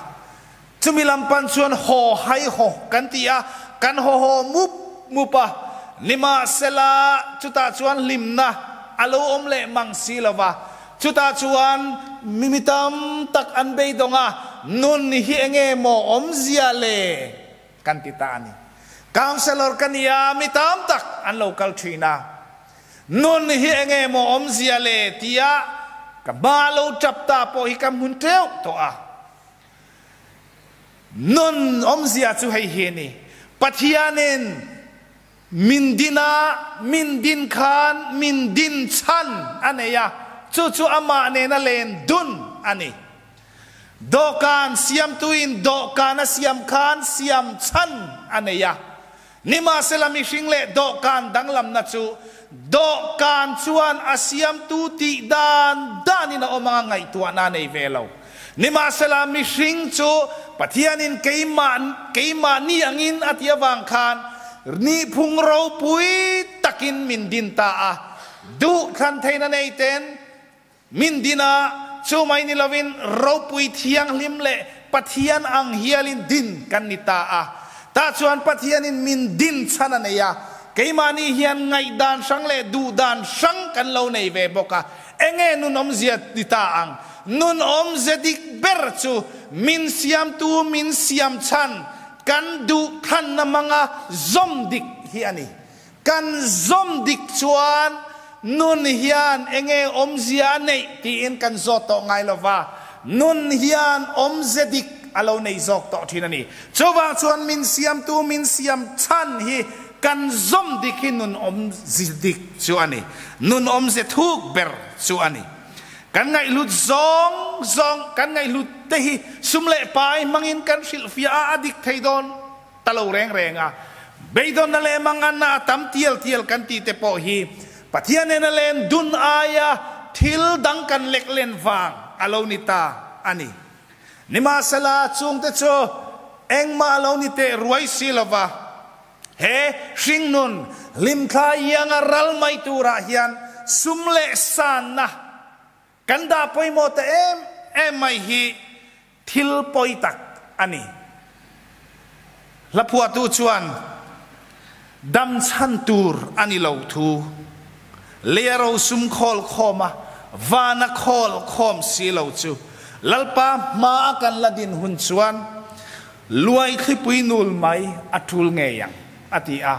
chumi lam pan chuan haw hai haw kan ti a, kan haw haw mup mup a, nimahsela chutah chuan hlimna a lo awm leh mang si lo va, Chutah chuan mi tam tak an beidawng a, nun hi enge maw awmzia le kan ti ta a ni. Councellor ka ni a, mi tam tak an lo kal thin a, nun hi enge maw awmzia le tia ka hma lo tap ta pawh hi ka hmun teuh tawh a. Nun awmzia chu hei hi a ni, Pathianin Min din a, min din khan min din chhan a nei a, chu chu amah nena len dun a ni. Dawhkan siamtuin dawhkan a siam khan siam chhan a nei a. Nimahsela mihring leh dawhkan danglamna chu Dawhkan chuan a siamtu tih dan danin a awm anga ngaihtuahna a nei ve lo. Nimahsela, mihring chu Pathianin keimah keimahni angin a tih avang khan nihphung ropui takin min din ta a. Duh thlan theihna nei ten min din a, chu mai ni lovin ropui thianghlim leh Pathian ang hialin din kan ni ta a. Tah chuan Pathianin min din chhan a nei a, keimahni hian ngaihdan hrang leh duhdan hrang kan lo nei ve bawk a. Enge nun awmzia ni ta ang? Nun awmze dik ber chu min siamtu min siam chhan kan duh thlanna hmanga zawm dik hi a ni. Kan zawm dik chuan nun hian enge awmzia a neih tiin kan zawt tawh ngai lo va, nun hian awmze dik a lo nei zawk tawh thin a ni. Chuvang chuan min siamtu min siam chhan hi Kan zawm dik hi nun awmze dik chu a ni. Nun awmze thuk ber chu a ni. Kan ngaihhlut zawng zawng, kan ngaihhlut te hi sum leh pai hmangin kan hrilhfiah a, a dik thei dawn ta lo reng reng a. Beidawnna leh manganna a tam tial tial kan tih te pawh hi Pathian nena len dun aia thil dang kan lek len vang a lo ni ta a ni. Nimahsela, chungte chu engmah a lo ni teh ruai si lova, He hringnun hlimthla ianga ral mai turah hian sum leh sanna kan dah pawimawh ta em em mai hi thil pawi tak a ni. Hlaphuahtu chuan dam chhan tur a ni lo thu, leia ro sum khawl khawma vana khawl khawm si lo chu Lalpa hmaa kan la din hun chuan Luai thlipui nul mai a tul ngei ang, a ti a.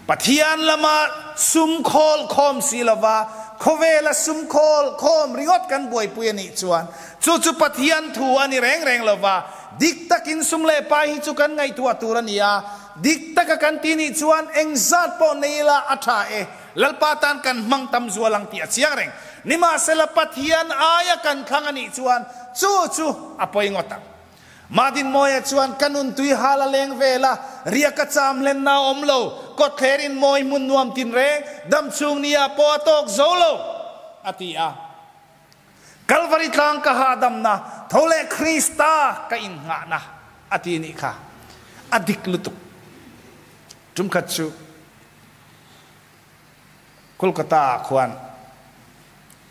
Pathian lama sum khawl khawm si lova khawvela sum khawl khawm ringawt kan buaipui a nih chuan chu chu Pathian thu a ni reng reng lova, dik takin sum leh pai hi chu kan ngaihtuah tur a ni a, dik taka kan ti nih chuan engzat pawh nei ila a tha e, Lalpa tan kan hmang tam zual ang tih a chiang reng. Nimahsela Pathian aia kan thlang a nih chuan chu chu a pawi ngawt ang. Madinmawia chuan ka nun tui hal a leng vel a, riak a cham hlenna a awm lo, kawtthler in mawi hmun nuam tin reng, dam chhung ni ah pawh a tawk zo lo, a ti a. Kalvari tlang ka hahdamna, tho leh Krista ka innghahna, a ti nih kha. A dik lutuk. Tumkhat chu Kolkata ah khuan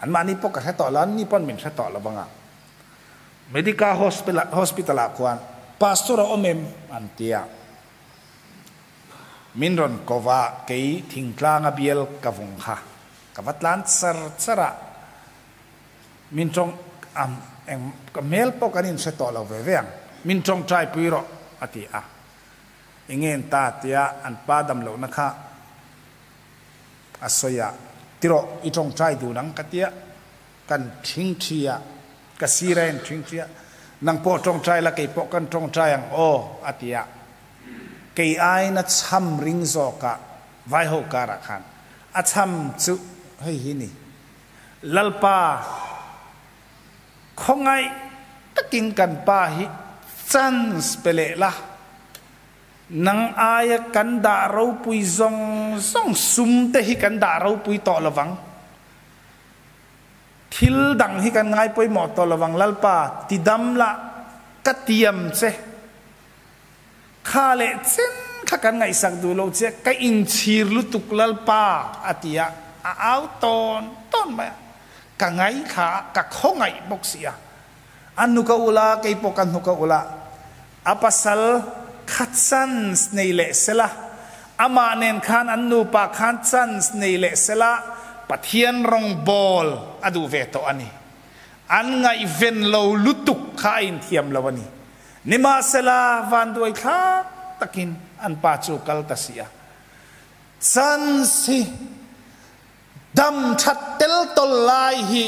anmahni pawh ka hre tawh lo, anni pawn min hre tawh lo vang a. Medica Hospital ah khuan Pastor a awm em? an ti a. Min rawn ko va, kei thingtlanga bial ka vung kha ka va tlan char char a, min tawng eng ka hmel pawh kan inhre tawh lo ve ve ang, min tawngtai pui rawh a ti a. Enge an ta tia an pa dam lohna kha a sawi a, tirawh i tawngtai dun ang ka tia. Kan ṭhingṭhi a, ka sir a en ṭhingṭhi a, nang pawh ṭawngṭai la, kei pawh kan ṭawngṭai ang aw, a ti a. Kei aiin a chham ring zawk a, vaiho karah khan a chham chu hei hi ni, Lalpa, khawngaih takin kan pa hi chance pe leh la, nang aia kan dah ropui zawng zawng sum te hi kan dah ropui tawh lovang. Thil dang hi kan ngai pawimawh tawh lovang Lalpa, ti dam la, ka tiam che. Kha leh chen kha kan ngaihsak duh lo che, ka inchhir lutuk Lalpa, a ti a, a au tawn tawn mai a. Ka ngaithla a, ka khawngaih bawk si a. A hnuk a ulh a, kei pawh ka hnuk a ulh a. A pasal kha chance nei leh sela, amah nen khan an nupa khan chance nei leh sela, Pathian rawngbawl a duh ve tawh a ni. An ngaihven lo lutuk kha a inthiam lo a ni. Nimahsela, vanduai thlak takin an pa chu kal ta si a. Chance hi Dam that tel tawl lai hi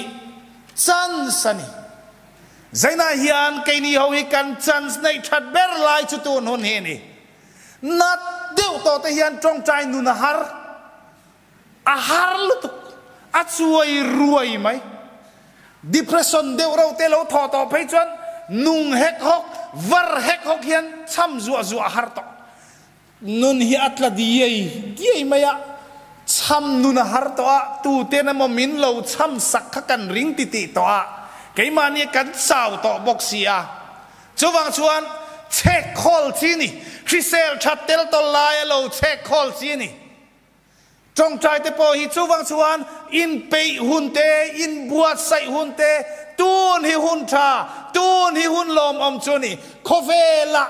chance a ni. Zainah hian keini ho hi kan chance neih that ber lai chu tun hun hi a ni. Nat deuh tawh te hian tawngtai nun a har, a har lutuk, a chuai ruai mai. Depression deuh reuh te lo thawh tawh phei chuan nung hek hawk, var hek hawk hian cham zuah zuah a har tawh. Nun hi a tla diai diai mai a, chham. Chham nun a har tawh a, tuten emaw min lo chham sak kha kan ring titih tawh a, keimahni kan chau tawh bawk si a. Chuvang chuan chhek khawl chi ni, hrisel that tel tawl lai a lo chhek khawl chi ni. Tawngtai te pawh hi chuvang chuan inpeih hun te, inbuatsaih hun te, tun hi hun tha, tun hi hun lawmawm chu ni. Khawvelah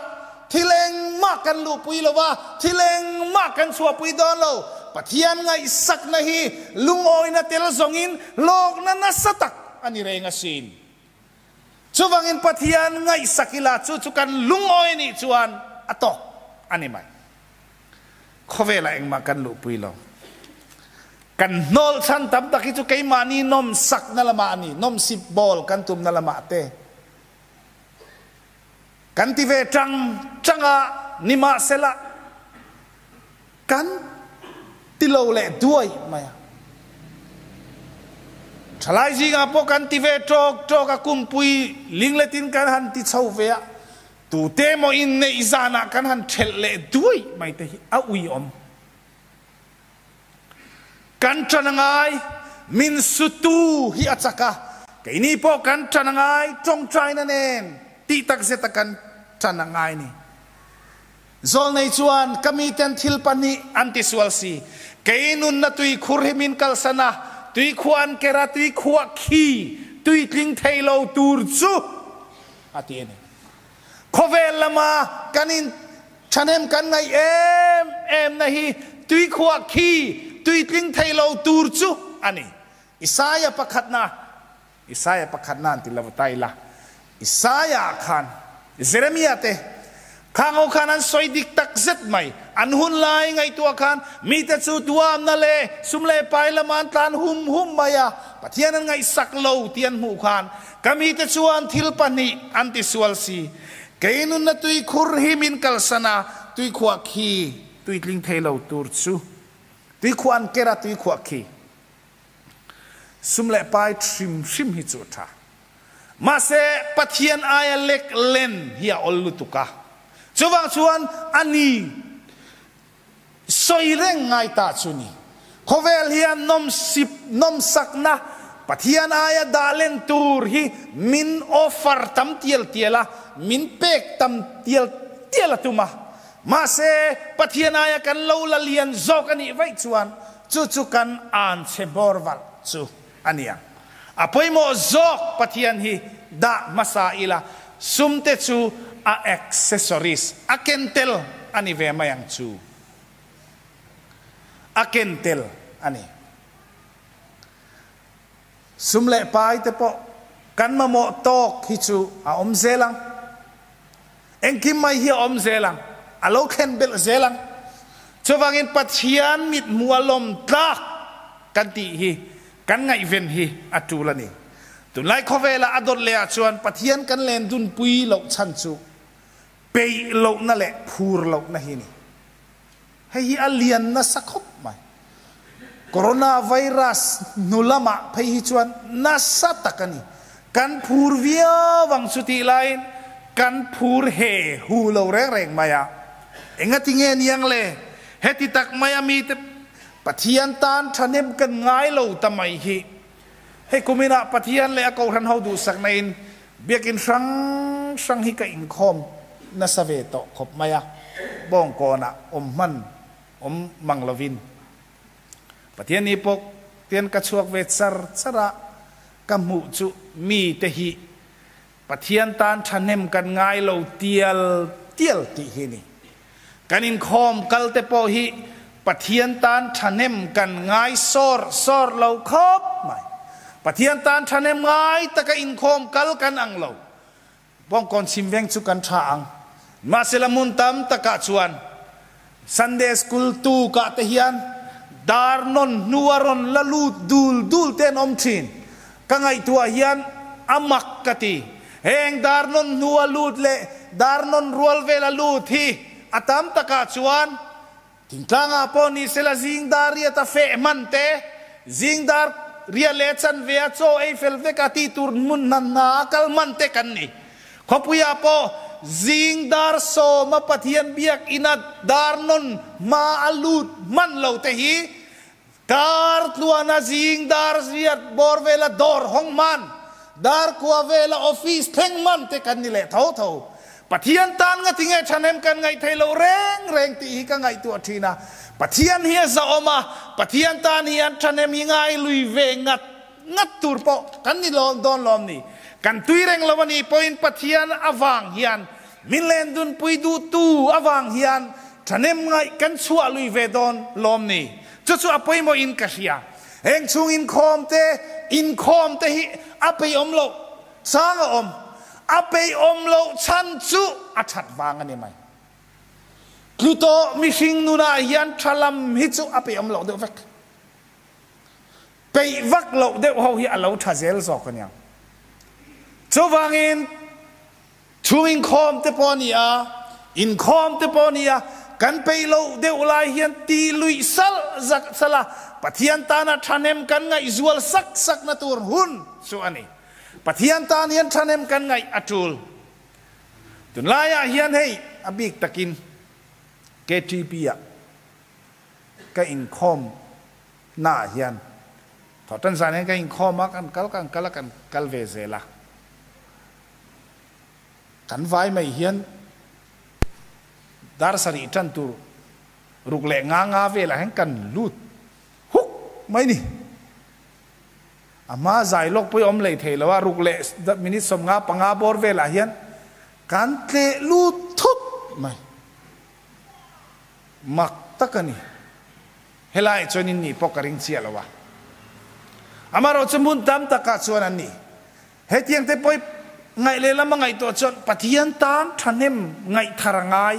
thil engmah kan luhpui lo va, thil engmah kan chhuahpui dawn lo. Pathian ngaihsakna hi lungawina tel zawngin hlawkna nasa tak a ni reng asin. Chuvangin Pathian ngaihsak ila chu chu kan lungawi nih chuan a tawk a ni mai. Khawvelah engmah kan luhpui lo. Kan hnawl chhan tam tak hi chu keimahni nawmsakna lamah a ni, nawmsip bawl kan tumna lamah te kan ti ve tang tang a, nimahsela kan ti lo leh duai mai a. Thalai zingah pawh kan ti ve tawk tawk a, kumpui lingletin kan han ti chho ve a, tute emaw inneih zanah kan han thelh leh duai mai te hi a uiawm. Kan tan a ngai, min sutu hi a chak a, keini pawh kan tan a ngai, tawngtaina nen tih takzeta kan tan a ngai ni. Zawlnei chuan, Ka miten thil pahnih an ti sual si. Kei nunna tuikhur hi min kalsan a, tuikhuah an ker a, tuikhuah khi tuitling thei lo tur chu, a ti a ni. Khawvel lama kan in thahnem kan ngaih em em na hi tuikhuah khi tuitling thei lo tur chu a ni. Isaia pakhatna, Isaia pakhatna an ti lo ta ila, Isaia khan Jeremia te khang ho khan an sawi dik tak zet mai. An hun lai ngaihtuah khan mite chu duamna leh sum leh pai lama an tlan hum hum mai a, Pathian an ngaihsak lo tih an hmuh khan ka mite chuan thil pahnih an ti sual si. Kei nunna tuikhur hi min kalsan a, tuikhuah khi tuitling thei lo tur chu tuikhuah an ker a, tuikhuah khi sum leh pai hrim hrim hi chu a tha. Mahse, Pathian aia lek len hi a awl lutuk a. Chuvang chuan a ni sawi reng ngai ta chu ni. Khawvel hian nawmsip, nawmsakna, Pathian aia dah len tur hi min offer tam tial tial a, min pek tam tial tial a tum a. Mahse, Pathian aia kan lo la lian zawk a nih vaih chuan chu chu kan anchhe hmawr valh chu a ni ang. A pawimawh zawk Pathian hi dah hmasa ila, sumte chu a accessories, a ken tel a ni ve mai ang chu. A ken tel a ni. Sum leh pai te pawh kan mamawh tawk hi chu a awm zel ang. Engkim mai hi a awm zel ang, a lo thlen belh zel ang. Chuvangin Pathian mithmuh a lawm tlak kan tih hi kan ngaihven hi a tul a ni. Tunlai khawvelah a dawt leh ah chuan Pathian kan len dunpui loh chhan chu peih lohna leh phur lohna hi ni. Hei hi a lian nasa khawp mai. Coronavirus hnu lamah phei hi chuan nasa tak a ni. Kan phur viau ang chu tih laiin kan phur he hu lo reng reng mai a. Engati nge niang le? Heti tak maia mite Pathian tan thahnem kan ngai lo ta mai hi. Hei kuminah Pathian leh a Kohhran ho duhsakna in Biakin hrang hrang hi ka inkhawm nasa ve tawh khawp mai a, bawngkawnah awm hman awm mang lovin Pathian ni pawh tian ka chhuak ve char char a, ka hmuh chu mite hi Pathian tan thahnem kan ngai lo tial tial tih hi ni. Kan inkhawm kal te pawh hi Pathian tan thahnem kan ngai sawr sawr lo khawp mai. Pathian tan thahnem ngai taka inkhawm kal kan ang lo. Bawngkawn chhim veng chu kan tha ang. Mahsela hmun tam takah chuan Sunday School tukah te hian dar nawn hnua rawn la lut dul dul te an awm thin. Ka ngaihtuah hian a mak ka ti. Heng dar nawn hnua lut leh dar nawn rual vela lut hi a tam takah chuan thingtlangah pawh ni sela zing dar riat a feh hman te, zing dar riat leh chanve a chaw ei fel vek a tih tur hmun hna hna a kal hman te kan ni. Khawpuiah pawh zing dar sawma Pathian biakina dar nawn hma a lut hman lo te hi. Kar tluana zing dar riat bawr vela dawr hawng man, dar kua vela office thleng man te kan ni leh tho tho. Pathian tan nga tinge thahnem kan ngaih thei lo reng reng tih hi ka ngaihtuah thin a. Pathian hi a zahawm a, Pathian tan hian thahnem hi ngai lui ve ngat ngat tur pawh kan ni dawn lawm ni. Kan tui reng lo a nih pawhin Pathian avang hian min len dunpui duhtu avang hian thahnem ngaih kan chhuah lui ve dawn lawm ni. Chu chu a pawimawhin ka hria. Heng chhung inkhawm te, inkhawm te hi a peihawm loh chang a awm. A peihawm loh chhan chu a that vang a ni mai. Tlu tawh mihring nunah hian tha lam hi chu a peihawm loh deuh vek. Peih vak loh deuh ho hi a lo tha zel zawk a niang. Chuvangin Chung inkhawm te pawh a ni a, inkhawm te pawh a ni a, kan peih loh deuh lai hian ti luih salh zak salh a, Pathian tana thahnem kan ngaihzual sak sakna tur hun chu a ni. Pathian tan hian thahnem kan ngaih a tul. Tunlaiah hian hei a bik takin KTP-ah ka inkhawm naah hian thawhtan zan hian ka inkhawm a, kan kal kan kal a, kan kal ve zel a. Kan vai mai hian dar sarih tan tur ruk leh nga nga velah hian kan lut huk mai ni. A hma zai lawk pawh hi awm lei thei lo a, ruk leh minute 55 bawr velah hian kan tleh lut thut mai. Mak tak a ni. Helaiah chuan in nih pawh ka ring chiah lo a. Amaherawhchu hmun tam takah chuan an ni. Hetiang te pawh i ngaih leh lama ngaihtuah chuan Pathian tan thahnem ngaih thar a ngai,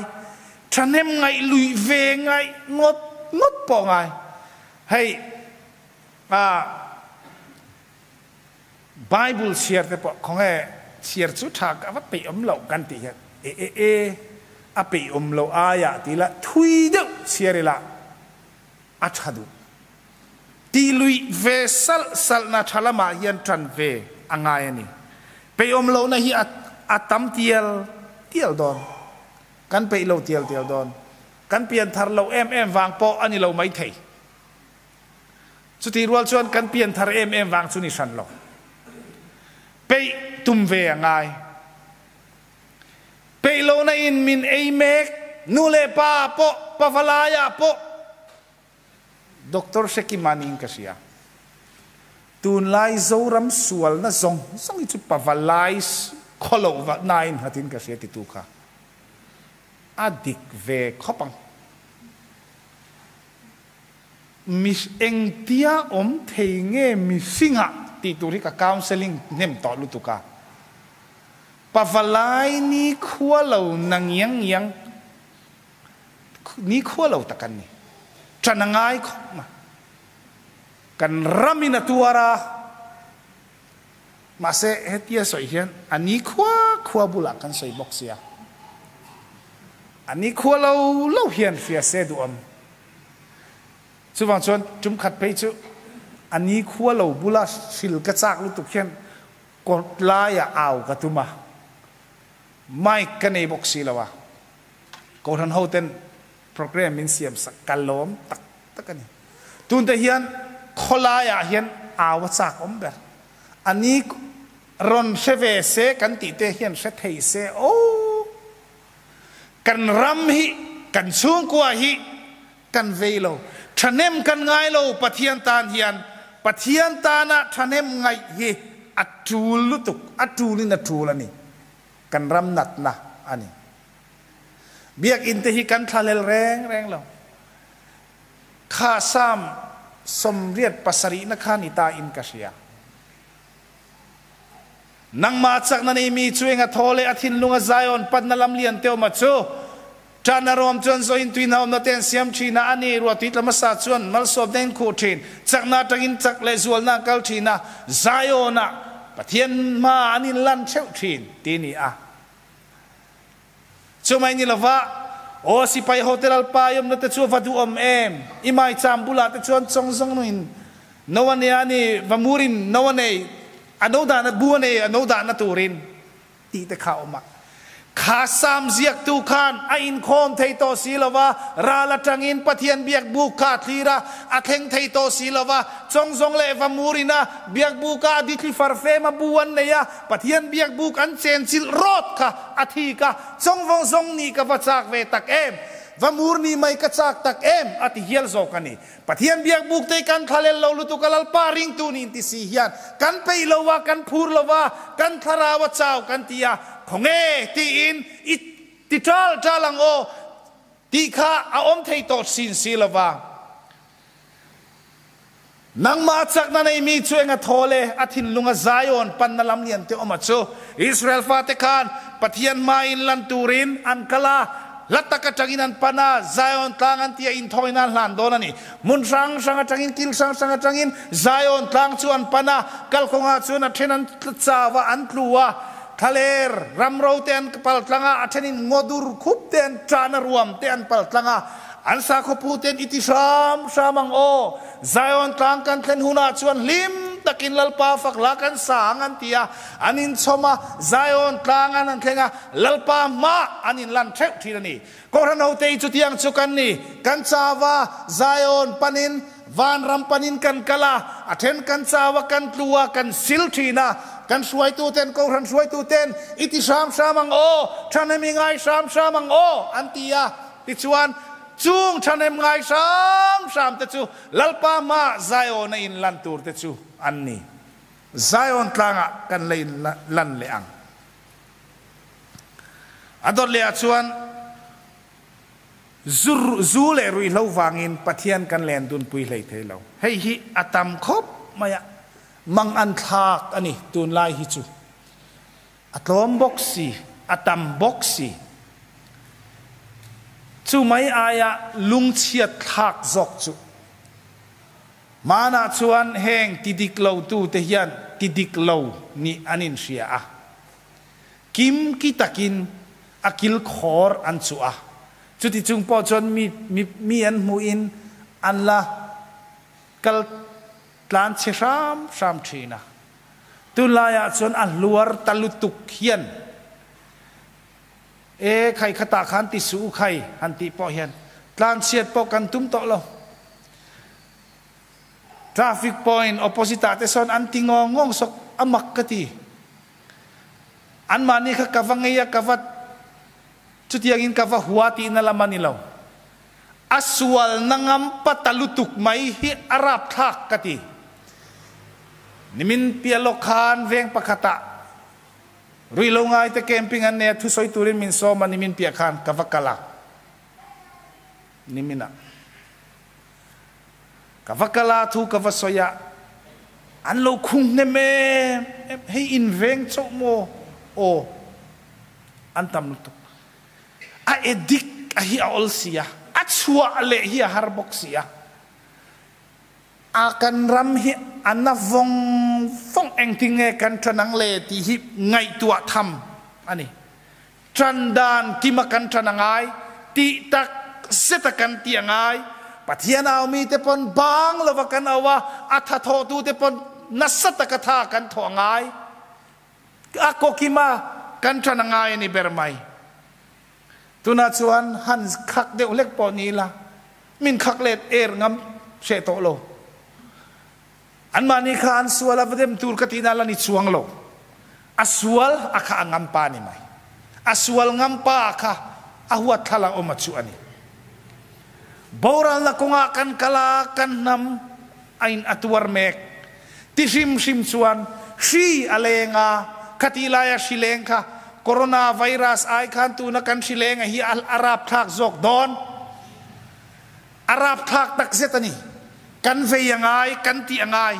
thahnem ngaih luih ve ngaih ngawt ngawt pawh a ngai. Hei ah Bible chhiar te pawh khawnge chhiar chu tha ka va peih awm loh kan tih hian e e e a peih awm loh aiah ti ila thui deuh chhiar ila a tha duh. Tih luih ve salh salhna tha lamah hian tan ve a ngai a ni. Peihawm lohna hi a tam tial tial dawn. Kan peih lo tial tial dawn. Kan pian thar loh em em vang pawh a ni lo maithei. Chutih rual chuan kan pian thar em em vang chu ni hran lo. Peih tum ve a ngai. Peih lohna in min ei mek, nu leh pa pawh, pavalaiah pawh, Doctor Hrekima niin ka hria. Tunlai Zoram sualna zawng zawng hi chu pavalai khawloh va nain nghatin ka hria titu kha a dik ve khawp ang. Mi engtia awm thei nge mihringah tih tur hi ka counselling hnem tawh lutuk a. Pavalai ni khua lo na ngiang ngiang Nikhua lo tak an ni. Ṭan a ngai khawp mai. Kan ramin a tuar a, mahse hetia sawi hian a nikhua khua bulah kan sawi bawk sia. A nikhua lo lo hian hria se duhawm. Chuvang chuan tum khat phei chu a nikhua lo bula hril ka chak lutuk hian kawt laiah au ka tum a, mic ka nei bawk si lo a. Kohhran hoten program min siam sak ka lawm tak tak a ni. Tunte hian khawlaiah hian au a chak awm ber. A ni rawn hre ve se kan tih te hian hre thei se aw. Kan ram hi, kan chhungkua hi kan vei lo. Thahnem kan ngai lo Pathian tan hian. Pathian tana thahnem ngaih hi a tul lutuk, a tulin a tul a ni. Kan ram natna a ni. Biakinn te hi kan thlahlel reng reng lo. Kha Psalm 87 na kha ni ta in ka hria. Nangmah chakna nei mi chu eng a thaw le a thinlung a Zion panna lam lian te awm a chu. Ṭan a rawm chuan zoin tuihna awmna te an siam ṭhin a, ani ruahtui tla hmasa chuan malsawmna in khuh ṭhin. Chakna aṭangin chak leh zualna an kal ṭhin a, Zion-ah Pathian hmaah an inlan ṭheuh ṭhin, ti ni a. Chumai ni lova, Aw sipai hote Lalpa i awmna te chu a va duhawm em! I maicham bulah te chuan chawng zawng nuin no a nia ni, va murin no a nei, a no dahna bu a nei, a no dahna turin. Tih te kha a awm a. Kha Sam ziaktu khan a inkhawm thei tawh si lo va, ral atangin Pathian biakbuk kha a thlir a, a thleng thei tawh si lo va, chawngzawng leh vamur ina biakbuka a dithli farfem a bu an nei a, Pathian biakbuk an chenchilh rawt kha a thik a, chawngvawng zawng nih ka va chak ve tak em? Vamur nih mai ka chak tak em? a ti hial zawk a ni. Pathian biakbuk te kan thlalel lo lutuk a Lalpa ringtu nih inti si hian kan peih lo a, kan phur lo a, kan thlarau a chau kan ti a, khawnge tiin i ti ṭal ṭal ang aw tih kha a awm thei tawh sin si lo va. Nangmah a chakna nei mi chu eng a thaw le a thinlung a Zion panna lam lian te awm a chu. Israel fate khan Pathian hmain lan turin an kal a, Hla tak atangin an pan a, Zion tlang an tia inthawina an hlan dawn a ni. Hmun hrang hrang atangin, kil hrang hrang atangin Zion tlang chu an pan a, kalkawngah chuan a then an chau a, an tlu a, thlaler ramro te an pal tlang a, a thenin ngawdur khup te an tan a, ruam te an pal tlang a. An sakhaw pu ten i ti hram hram ang aw, Zion tlang kan thlen hunah chuan hlim takin Lalpa fak la kan sa ang an ti a, an inchhawm a, Zion tlang an han thleng a, Lalpa hma an inlan theuh thin a ni. Kohhran hote hi chutiang chu kan ni. Kan chau a, Zion panin, vanram panin kan kal a, a then kan chau a, kan tlu a, kan sil thin a. Kan hruaituten, Kohhran hruaituten, i ti hram hram ang aw, thahnem i ngai hram hram ang aw, an ti a. Tichuan, chung thahnem ngai hram hram te chu Lalpa hma Zion-a inlan tur te chu an ni. Zion tlangah kan la inlan leh ang. A dawt leh ah chuan zu zu leh ruihhlo vangin Pathian kan len dunpui hlei thei lo. Hei hi a tam khawp mai a, mang an thlak a ni tunlai hi chu. A tlawm bawk si, a tam bawk si. Chu mai aia lungchhiat thlak zawk chu. Hmanah chuan heng ti dik lo tute hian ti dik lo nih an inhria a. Kim ki takin a kil khawr an chuh a. Chuti chung pawh chuan mi mi an hmuhin an la kal tlan chhe hram hram thin a. Tunlaiah chuan a hluar ta lutuk hian E khai khatah khan ti suh u khai han tih pawh hian tlanchhiat pawh kan tum tawh lo. Traffic point opposite ah te sawn an ti ngawng ngawng sawk a mak ka ti. Anmahni kha ka va ngei a ka va chutiangin ka va hua tihna lam a ni lo. A sualna ngam pata lutuk mai hi a rapthlak ka ti. Nimin piah lawk khan veng pakhatah Rui lo ngai te camping an nei a, thusawi turin min sawm a, nimin piah khan ka va kal a, nimin ah ka va kal a, thu ka va sawi a, an lo khung hnem em em, hei in veng chauh maw aw, an tam lutuk, a addict a hi a awl si a, a chhuah leh hi a har bawk si a. A kan ram hi a na vawng vawng engtin nge kan ṭan ang le tih hi ngaihtuah tham a ni. Ṭan dan kima kan ṭan a ngai, tih tak zeta kan tih a ngai. Pathian aumi te pawn bang lova kan au a, a tha thawhtu te pawn nasa taka tha kan thawh a ngai. A kaw kima kan ṭan a ngai a ni ber mai. Tunah chuan han khak deuh hlek pawh ni ila, min khak let er ngam hreh tawh lo. Anmahni kha an sual a va dem tur ka tihna la ni chuang lo. A sual a kha a ngam pa ni mai. A sual ngam pa kha a huat thla la awm a chu a ni. Boralna kawngah kan kal a, kan hnam a in a tuar mek. Ti hrimhrim chuan hri a leng a, khatih laia hri leng kha Corona virus ai khan tuna kan hri leng a hi a rapthlak zawk dawn. A rapthlak takzet a ni. Kan vei a ngai, kan tih a ngai.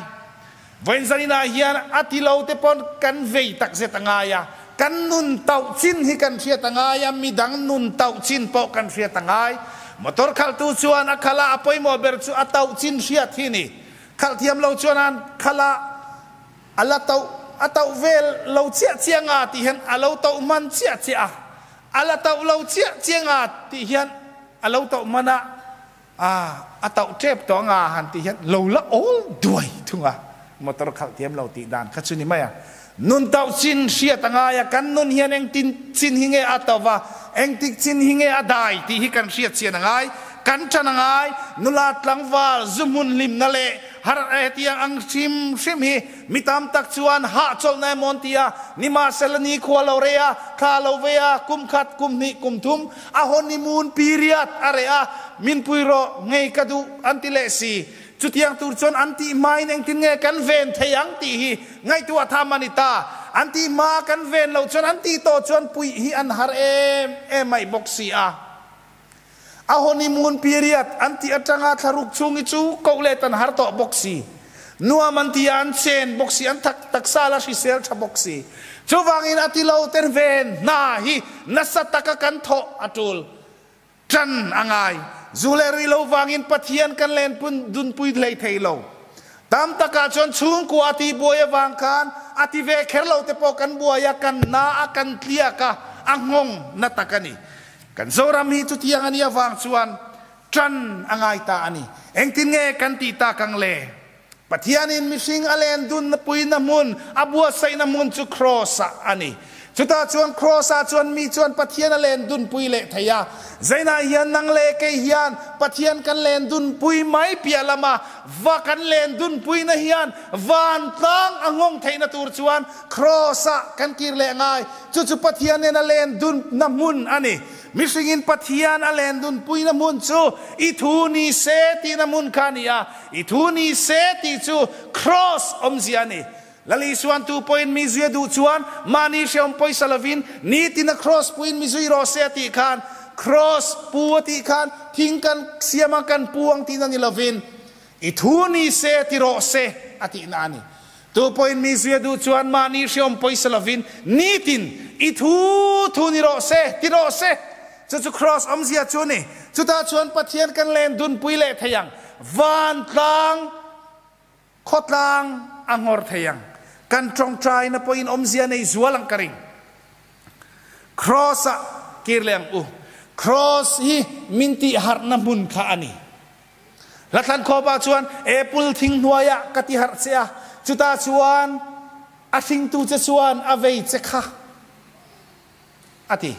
Vawiin zaninah hian a ti lo te pawn kan vei takzet a ngai a, kan nun tauh chin hi kan hriat a ngai a, midang nun tauh chin pawh kan hriat a ngai. Motor khalhtu chuan a khalh a, a pawimawh ber chu a tauh chin hriat hi a ni. Khalh thiam lo chuan an khalh a, a la tauh a tauh vel lo chiah chiah nga tih hian a lo tauh hman chiah chiah a, a la tauh lo chiah chiah nga tih hian a lo tauh hman a, a a tauh tep tawh nga han tih hian lo la awl duai thung a. Motor khalh thiam lo tih dan kha chu ni mai a. Nun tauh chin hriat a ngai a, kan nun hian engtin chin hi nge a to va, engtik chin hi nge a dai tih hi kan hriat chian a ngai. Kan ṭan a ngai, nula tlangval zu hmun hlimna leh har hetiang ang hrim hrim hi mi tam tak chuan hahchawlhna emaw an ti a, nimahsela nikhua lo rei a, thla lo vei a, kum khat, kum hnih, kum thum a honeymoon period a reh a, min pui rawh, ngei ka duh an ti leh si. Chutiang tur chuan an tih hmain engtin nge kan ven thei ang tih hi ngaihtuah tham a ni ta. An tih hmaa kan ven loh chuan an tih tawh chuan puih hi an har em em mai bawk si a. A honeymoon period an tih atanga thlaruk chhung hi chu koh let an har tawh bawk si. Nuam an ti a, an chen bawk si, an thak taksa la hrisel tha bawk si. Chuvangin a ti lo ten ven hna hi nasa taka kan thawh a tul. Ṭan a ngai. Zu leh rih lo vangin Pathian kan len dunpui hlei thei lo. Tam takah chuan chhungkua a tihbuai avang khan a ti ve kher lo te pawh kan buai a, kan na a, kan tliak a, a nghawng na tak a ni. Kan Zoram hi chutiang a nih avang chuan ṭan a ngai ta a ni. Engtin nge kan tih tak ang le? Pathianin mihring a len dunpuina hmun, a buatsaihna hmun chu Kraws-ah a ni. Chutah chuan Kraws-ah chuan mi chuan Pathian a len dunpui leh thei a. Zainah hian nang leh kei hian Pathian kan len dunpui mai piah lama va kan len dunpuina hian vantlang a nghawng theihna tur chuan Kraws-ah kan kir leh ngai. Chu chu Pathian nena len dunna hmun a ni. Mihringin Pathian a len dunpuina hmun chu i thu ni se tihna hmun kha a ni a. I thu ni se tih chu Kraws awmzia a ni. Lal Isuan tu pawhin mi zui a duh chuan mahni hreawm pawisa lovin nitin a Kraws puin mi zui rawh se a tih khan Kraws pu a tih khan thing kan siam a kan pu ang tihna ni lovin i thu ni se ti rawh se a tihna a ni. Tu pawhin mi zui a duh chuan mahni hreawm pawisa lovin nitin i thu thu ni rawh se ti rawh se. Chu chu Kraws awmzia chu a ni. Chutah chuan Pathian kan len dunpui leh thei ang. Vantlang, khawtlang a nghawr thei ang. Kan tawngtaina pawhin awmzia nei zual ang ka ring. Kraws ah kir leh ang u. Kraws hi min tih harhna hmun kha a ni. Hlathlan khawpah chuan apple thing hnuaiah ka ti harh che a, chutah chuan a hringtu che chuan a vei che kha a ti.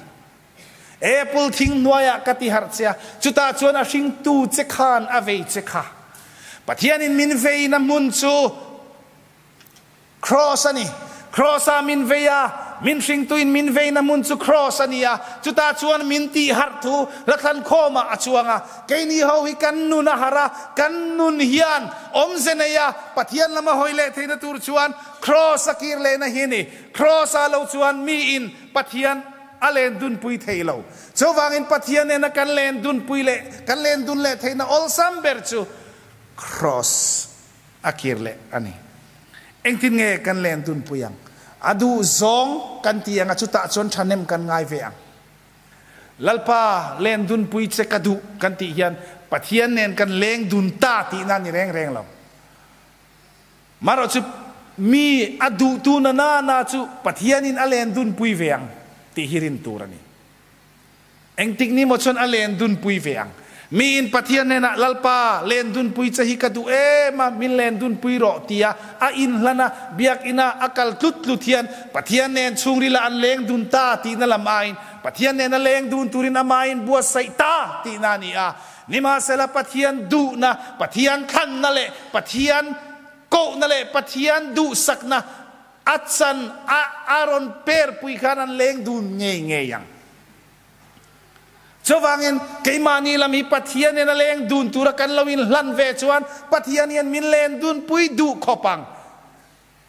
Apple thing hnuaiah ka ti harh che a, chutah chuan a hringtu che khan a vei che kha. Pathianin min veina hmun chu Cross a ni. Cross-ah min vei a, min hringtuin min veina hmun chu Cross a ni a, chutah chuan min tih harh thu Lathlan khawmah a chuang a. Keini ho hi kan nun a harh a, kan nun hian awmze nei a, Pathian lama hawi leh theihna tur chuan Cross a kir lehna hi a ni. Cross-ah lo chuan miin Pathian a len dunpui thei lo. Chuvangin Pathian nena kan len dunpui leh kan len dun leh theihna awlsam ber chu Kraws a kir leh a ni. Engtin nge kan len dunpui ang? A duh zawng kan ti ang a, chutah chuan thahnem kan ngai ve ang. Lalpa len dunpui che ka duh kan tih hian Pathian nen kan leng dun ta tihna a ni reng reng lo. Marawh chu mi a duhtu na na na chu Pathianin a len dunpui ve ang tih hi rin tur a ni. Engtik ni maw chuan a len dunpui ve ang. Miin Pathian hnenah Lalpa, len dunpui che hi ka duh em a, min len dunpui rawh tia a inhlan a, biakina a kal tlut tlut hian Pathian nen chhungrilah an leng dun ta tihna lam aiin Pathian nena leng dun turin amahin buatsaih ta tihna a ni a. Nimahsela Pathian duhna, Pathian thlanna leh Pathian kohna leh Pathian duhsakna a chan a a rawn perpui khan an leng dun ngei ngei ang. Chuvangin keimahni lam hi Pathian hian a leng dun tura kan lo inhlan ve chuan Pathian hian min len dunpui duh khawp ang.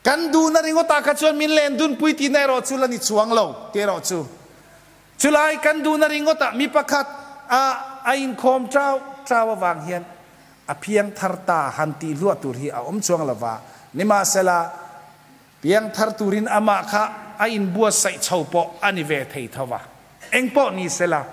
Kan duhna ringawtah kha chuan min len dunpui tihna erawh chu la ni chuang lo tih erawh chu. Chulai kan duhna ringawtah mi pakhat a a inkhawm chau chau avang hian a piang thar ta han tih hluah tur hi a awm chuang lova, nimahsela piang thar turin amah kha a inbuatsaih chho pawh a ni ve thei tho va. Engpawh ni sela.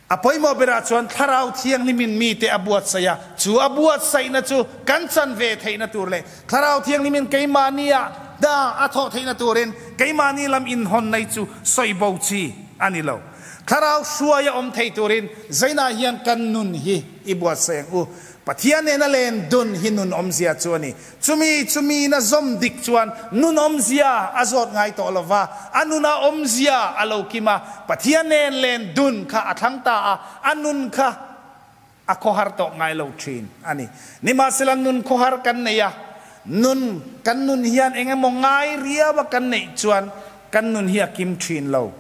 A pawimawh berah chuan Thlarau Thianghlimin mite a buatsaih a, chu a buatsaihna chu kan chan ve theihna tur leh Thlarau Thianghlimin keimahnia hna a thawh theihna turin keimahni lam inhawn nei chu sawi bo chi a ni lo. Thlarau hruai a awm thei turin Zainah hian kan nun hi i buatsaih ang u. Pathian nena len dun hi nun awmzia chu a ni. Chumi chumi na zawm dik chuan nun awmzia a zawt ngai tawh lo va, a nuna awmzia a lo kim a, Pathian nen len dun kha a thlang ta a, a nun kha a khawhar tawh ngai lo thin a ni. Nimahsela nun khawhar kan nei a, nun kan nun hian eng emaw ngai riau a kan neih chuan kan nun hi a kim thin lo.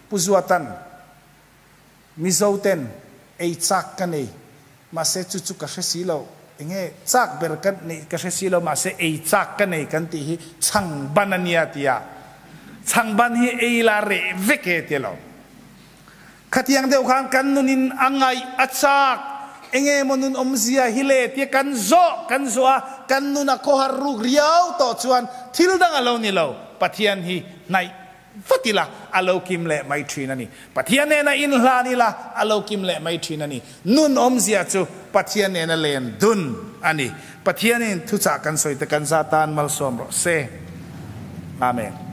Pu Zuatan. Mizo ten ei chak ka nei, mahse chu chu ka hre si lo, enge chak ber ka neih ka hre si lo, mahse ei chak ka nei kan tih hi chhangban a nia tia chhangban hi ei la reh vek e tia lo. Khatiang deuh khan kan nunin a ngaih a chak, enge maw nun awmzia hi le tia kan zawh kan zawh a, kan nun a khawhar ruk riau tawh chuan thil dang a lo ni lo, Pathian hi hnaih Vat ila, a lo kim leh mai thin a ni. Pathian nena inhlan ila, a lo kim leh mai thin a ni. Nun awmzia chu Pathian nena len dun a ni. Pathianin thuchah kan sawi te kan za tan malsawm rawh se. Amen.